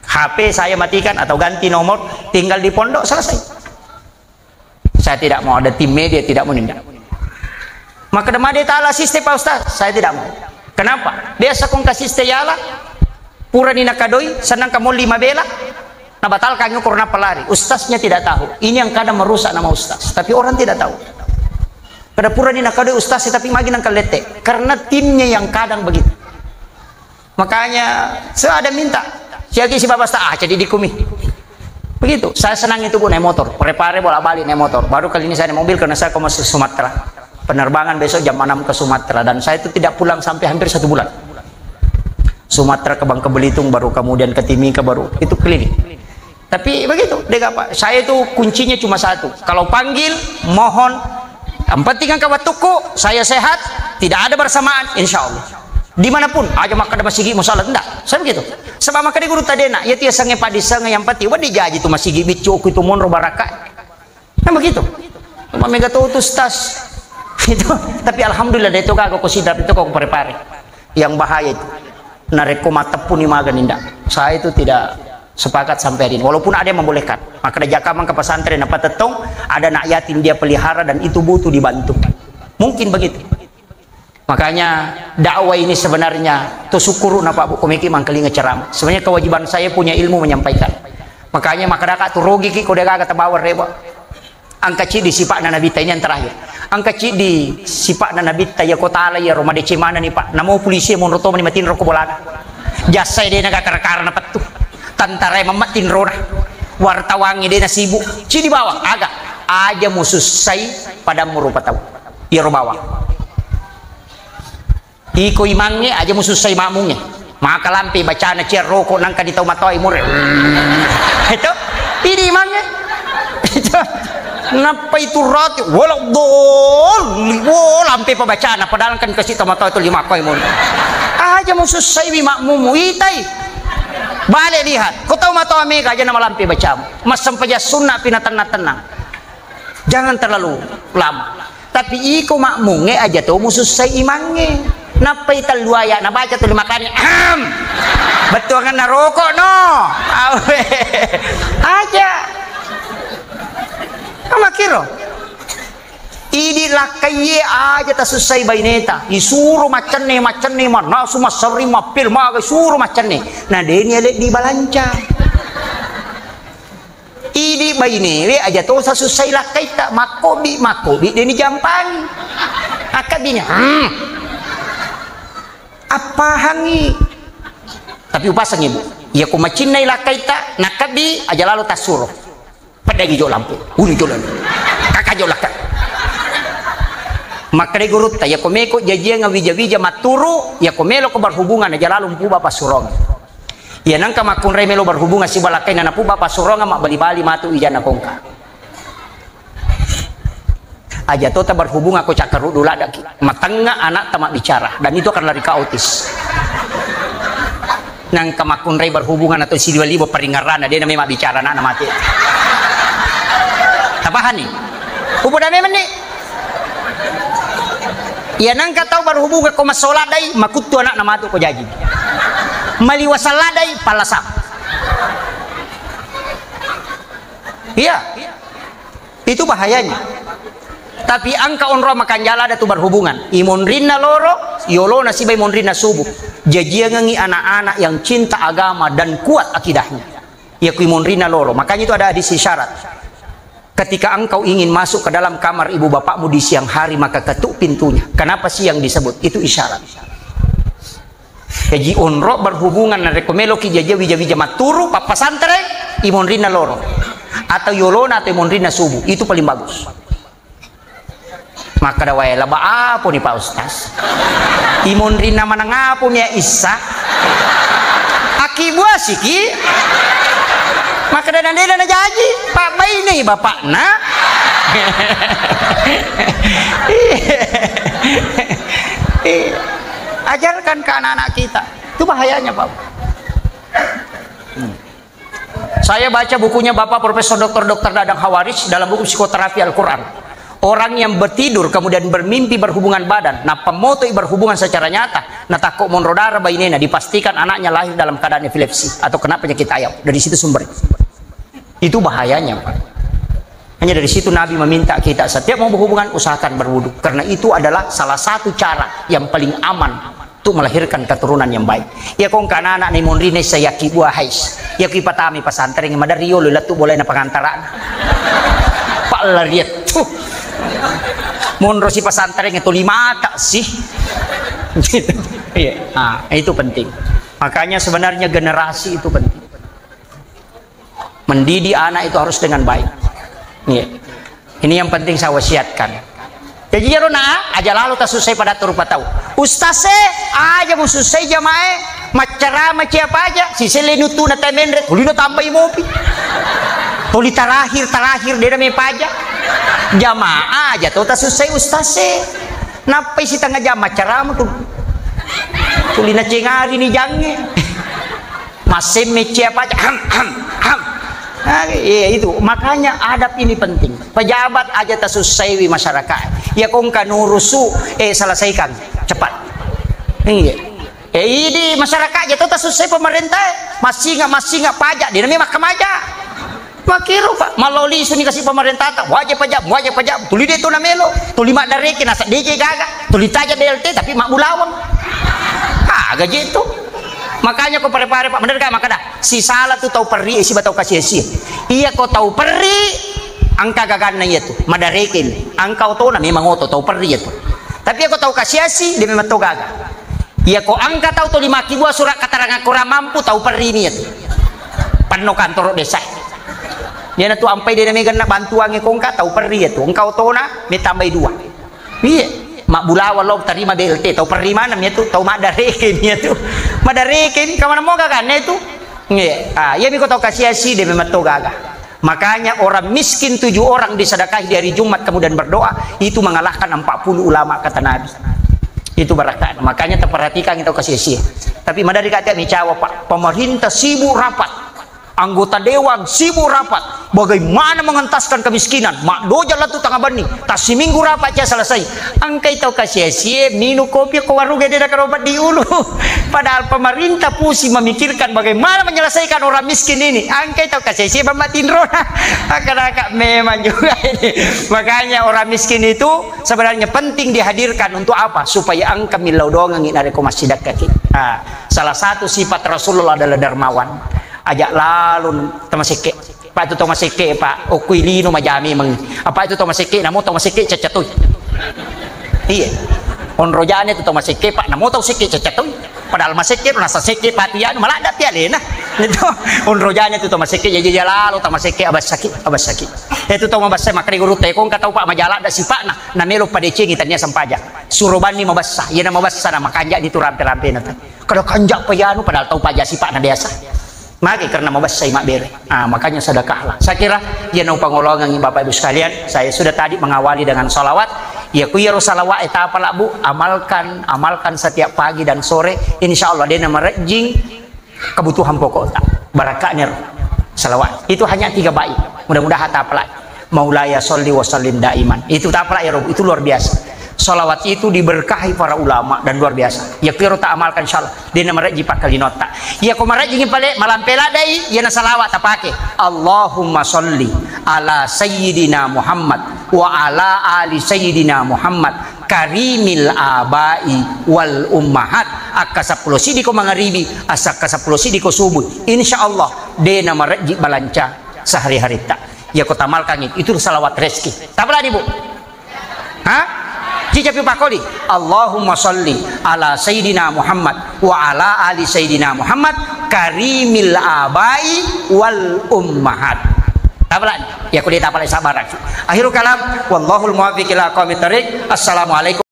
H P saya matikan atau ganti nomor, tinggal di pondok, selesai. Saya tidak mau ada tim media, tidak mau nindak. Maka dema de' tala asiste Pak Ustaz, saya tidak mau. Kenapa? Biasa kong kasiste yala, purani nakadoi, senang kamu lima bela, nabatalkan ukur napa lari. Ustaznya tidak tahu. Ini yang kadang merusak nama ustaz. Tapi orang tidak tahu. Kada purani nakadoi ustaz, tapi magi nang kalete. Karena timnya yang kadang begitu. Makanya, saya ada minta. Siagi si Bapak Ustaz, ah, jadi dikumi. Begitu. Saya senang itu, Bu, naik motor. Pare-pare bolak-balik naik motor. Baru kali ini saya naik mobil karena saya ke Sumatera. Penerbangan besok jam enam ke Sumatera. Dan saya itu tidak pulang sampai hampir satu bulan. Sumatera ke Bangka Belitung, baru kemudian ke Timika, baru itu keliling. Tapi begitu, de' ga apa. Saya itu kuncinya cuma satu. Kalau panggil, mohon. Yang penting angka waktuku, saya sehat, tidak ada bersamaan, insya Allah. Dimanapun, aja makkeda masigi musalat, ndak. Saya begitu. Sebab makkeda gurutta de' na, iya tu yasengnge paddisengnge, yang penting, wedding jaji tu masigi biccuku itu monro baraka. Kan begitu. Cuma mega tu, tu stas. Itu. Tapi alhamdulillah, de' tu gaga ko sidrap itu ko pare-pare. Yang bahaya itu. Narekko matteppuni magani ndak. Saya itu tidak sepakat sampai hari ini. Walaupun ada yang membolehkan. Makkeda jaka mangka pesantren apa tettong, ada anak yatim dia pelihara dan itu butuh dibantu. Mungkin begitu. Makanya dakwah ini sebenarnya to syukuru na Pak Bu, komeki mangkalinga ceramah. Sebenarnya kewajiban saya punya ilmu menyampaikan. Makanya makadaka tu rogiki ko degaga tabawa reba. Angka ciddi sipakna Nabitta ini yang terakhir. Angka ciddi sipakna Nabitta ya kota ala ya Roma dece mana ni Pak. Namo polisi monro to mani matinro ko bolana. Jasa de naga kara-kara na pettu. Tantara mamma tinrona. Wartawangi de na sibuk. Ciddi bawang aga. Aja musussai padammu rupa tau. Iyaro bawang. Iko imangnge aja musussai makmungnge. Maka lampe bacana cia roko nangka di tau matoa imure. Itu. Ini imangnge. Itu. Nappa itu roti, wala doli, wo lampe pabacana padahal kan kasi tau matoa itu lima koi mun. Aja musussai wi makmummu itai. Balik lihat, ko tau matoa mega aja nama lampe bacamu. Massempajang sunna pina tenang-tenang. Jangan terlalu lama. Tapi iko makmungnge aja to musussai imangnge. Nappai tellu ayat nabaca tuli makani. Ahem. Bettuanganna rokok no. Awe. Aja. Amakiro. Idi lakkaiye aja tasussai baineta. Isuro maccenne, maccenne, mannasu, massarri, mappil, maga, isuro maccenne. Na deni ale dibalanca. Idi bainewe aja to sasussai lakkaitta, makkobi, makkobi deni jampangi. Akkabini, hmm. Appahangi. Tapi upasangi, Bu. Iya ko macinnai lakkaitta, nakkabbi aja lalo tassuro. Peddangi jo lampu, uni jo lalu. Kaka jo lakka. Makkeda gurutta, iya ko meko jajiang wija-wija matturu, iya ko melo ko berhubungan aja lalo mpuba passurong. Iya nangka makkunrai melo berhubungan siba lakkaina napuba passurongan mabbali-bali matu ijana kongka. Aja tota berhubungan ko cakkaruddu ladaki. Matengnga anakta mabbicara dan itu akan lari ke autis. Nangka makkunrai berhubungan atau sidiwa-liwa paringarana de namai mabbicara anakna mate. Tapahani? Upoda memang ni. Iya nangka tau berhubungan ko massola dai makuttu anakna matu ko jaji. Maliwasa ladai pallasang. Iya. Itu bahayanya. Tapi angka onro makanjala ada tu berhubungan. Imonrinna loro, yolona sibai monrinna subuh. Jajiangengi anak-anak yang cinta agama dan kuat akidahnya. Iya ku imonrinna loro. Makanya itu ada hadis isyarat. Ketika engkau ingin masuk ke dalam kamar ibu bapakmu di siang hari, maka ketuk pintunya. Kenapa siang disebut? Itu isyarat. Jaji onro berhubungan narekko meloki jaji wija-wija matturu pappasantreng imonrinna loro atau yolona atau imonrinna subuh itu paling bagus. Makkeda wae laba aponi Pak Ustaz? Imonrinna maneng aponi ya issa? Akkibuasiki? Makkeda nadena najaji Pak bainei bapakna. Iya. Iya. Ajarkan ke anak-anak kita. Itu bahayanya, Pak. Hmm. Saya baca bukunya Bapak Profesor Doktor Doktor Dadang Hawarij dalam buku Psikoterapi Al-Quran. Orang yang bertidur kemudian bermimpi berhubungan badan, nah pemotoi berhubungan secara nyata, nah takut monro darah bainena, dipastikan anaknya lahir dalam keadaan epilepsi atau kena penyakit ayam. Dari situ sumber. Itu bahayanya, Pak. Hanya dari situ Nabi meminta kita setiap mau berhubungan usahakan berwudu. Karena itu adalah salah satu cara yang paling aman untuk melahirkan keturunan yang baik. Ya kong kana anak ni monri ne saya ki buah hais. Ya ki patami pasantren madari yolo latu boleh na pengantara. Pak lariat. Tuh. Monro si pasantren itu lima tak sih. Gitu. Iya. Ah, itu penting. Makanya sebenarnya generasi itu penting. Mendidik anak itu harus dengan baik. Iya. Ini yang penting saya wasiatkan. Jadi jaro na aja lalo tasussai pada rupa tau. Ustaz e, aja musussai jamae, maccarama cia paja, siselle nuttu na temenre, tuli na tambai mopi. Tuli terakhir, terakhir dia namanya paja. Jamaah aja to tasussai ustaz e. Nappai setengah jam maccarama tu. Tuli na cengari ni jange. Masemme cia paja, ham, ham, ham. Nah, iya itu. Makanya adab ini penting. Pejabat aja tasussaiwi masyarakat. Ya kongka nurusu, eh selesaikan cepat. Iya. Eh idi masyarakat aja tuh tasussai pemerintah. Masih nggak masih nggak pajak dia namanya mahkamah aja. Makkiro, Pak, mallau lisuni kasi pamarentata, wajib pajak, wajib pajak, tuli de' to namelo, tuli maddareke, naseddeke gaga, tuli taja B L T, tapi mabbulawang. Aga je tu. Makanya ko pare-pare, Pak, bener gak makkeda, sisala tu tau perri, siba tau kasi-asi. Iya ko tau perri, engka gaganna iya tu, maddareke ni. Engka otona memang oto tau perri iya tu. Tapi iya ko tau kasi-asi, de' memang to gaga. Iya ko engka tau tuli makkibua surat keterangan kurang mampu, tau perri ni iya tu. Penno kantoro desa. Iyana tu ampai de' nameganna bantuangnge ko engka tau perri iya tu. Engka otona, me tambai dua. Iya, mabbulawang lo tarima B L T, tau perri maneng iya tu, tau maddareke ni iya tu. Maddareke ni, kamana moga kan itu? Iya, ah, iya mi ko tau kasi-asi de' memang to gaga. Makanya orang miskin tujuh orang disedekahi di hari Jumat kemudian berdoa, itu mengalahkan empat puluh ulama kata Nabi. Itu barakah. Makanya terperhatikan kita kasi-asi. Tapi madari kata micawa, Pak, pemerintah sibuk rapat. Anggota dewan sibuk rapat, bagaimana mengentaskan kemiskinan. Maddoja latu tengah benni, tassiminggu rapat cia selesai. Engkai tau kasi-asie minum kopi ko warung de' nakaroba di ulu. Padahal pemerintah pusing memikirkan bagaimana menyelesaikan orang miskin ini. Engkai tau kasi-asie bamma tinrona. Maka memang juga ini. Makanya orang miskin itu sebenarnya penting dihadirkan untuk apa? Supaya engka millau dongengi narekko massidakkaki. Ah, salah satu sifat Rasulullah adalah dermawan. Ajak lalun tamasekke. Pak, itu tau masekke, Pak, okkui lino majami meng. Apa itu tau masekke, namo tau masekke cacca toi. Iya. Onrojane tu tau masekke, Pak, namo tau sekke cacca toi. Padahal masekke, nasa sekke, Pak, tianu, maladda tialena. Itu onrojane tu tau masekke, jaji jalalo tau masekke, abassaki, abassaki. Itu tau mabassa makkeda guru teko engka tau, Pak, majaladda sipakna, namelo padecengi tania sempaja. Suro banni mabassa, iyana mabassa na makanja ni tu rampe-rampena tu. Kada kanja pa iyanu, padahal tau paja sipakna biasa. Magi karena mabassai mabbere. Ah, makanya sedekahlah. Saya kira, ya, nau pangolongan Bapak Ibu sekalian, saya sudah tadi mengawali dengan salawat. Ya, ku iyaro salawat e tapala, Bu, amalkan, amalkan setiap pagi dan sore. Insya Allah, dena merejing kebutuhan pokok tak. Barakahnya salawat. Itu hanya tiga bait. Mudah-mudahan tapala. Maulaya sholli wa sallim daiman. Itu tapala ya, Rob. Itu luar biasa. Salawat itu diberkahi para ulama dan luar biasa. Ya, kiro tak amalkan, insya Allah. Dena marejji pakkalinotta. Iya ko marejjingi pale malampe ladai, iyana salawat tapake. Allahumma sholli ala sayyidina Muhammad wa ala ali sayyidina Muhammad karimil abai wal ummahat. Akka seppulo siddi ko mangaribi, asa akka seppulo siddi ko subuh. Insya Allah, dena marejji balanca sehari-haritta. Iya ko tamalkangi, itu salawat rezeki. Tapalani, Bu. Ha? Cicapi pakoli. Allahumma sholli ala sayyidina Muhammad wa ala ali sayyidina Muhammad karimil abai wal ummahat. Tapalani. Iya ko de tapalai, sabaraki. Akhirul kalam, wallahul muwaffiq ila aqwamit thariq. Assalamualaikum.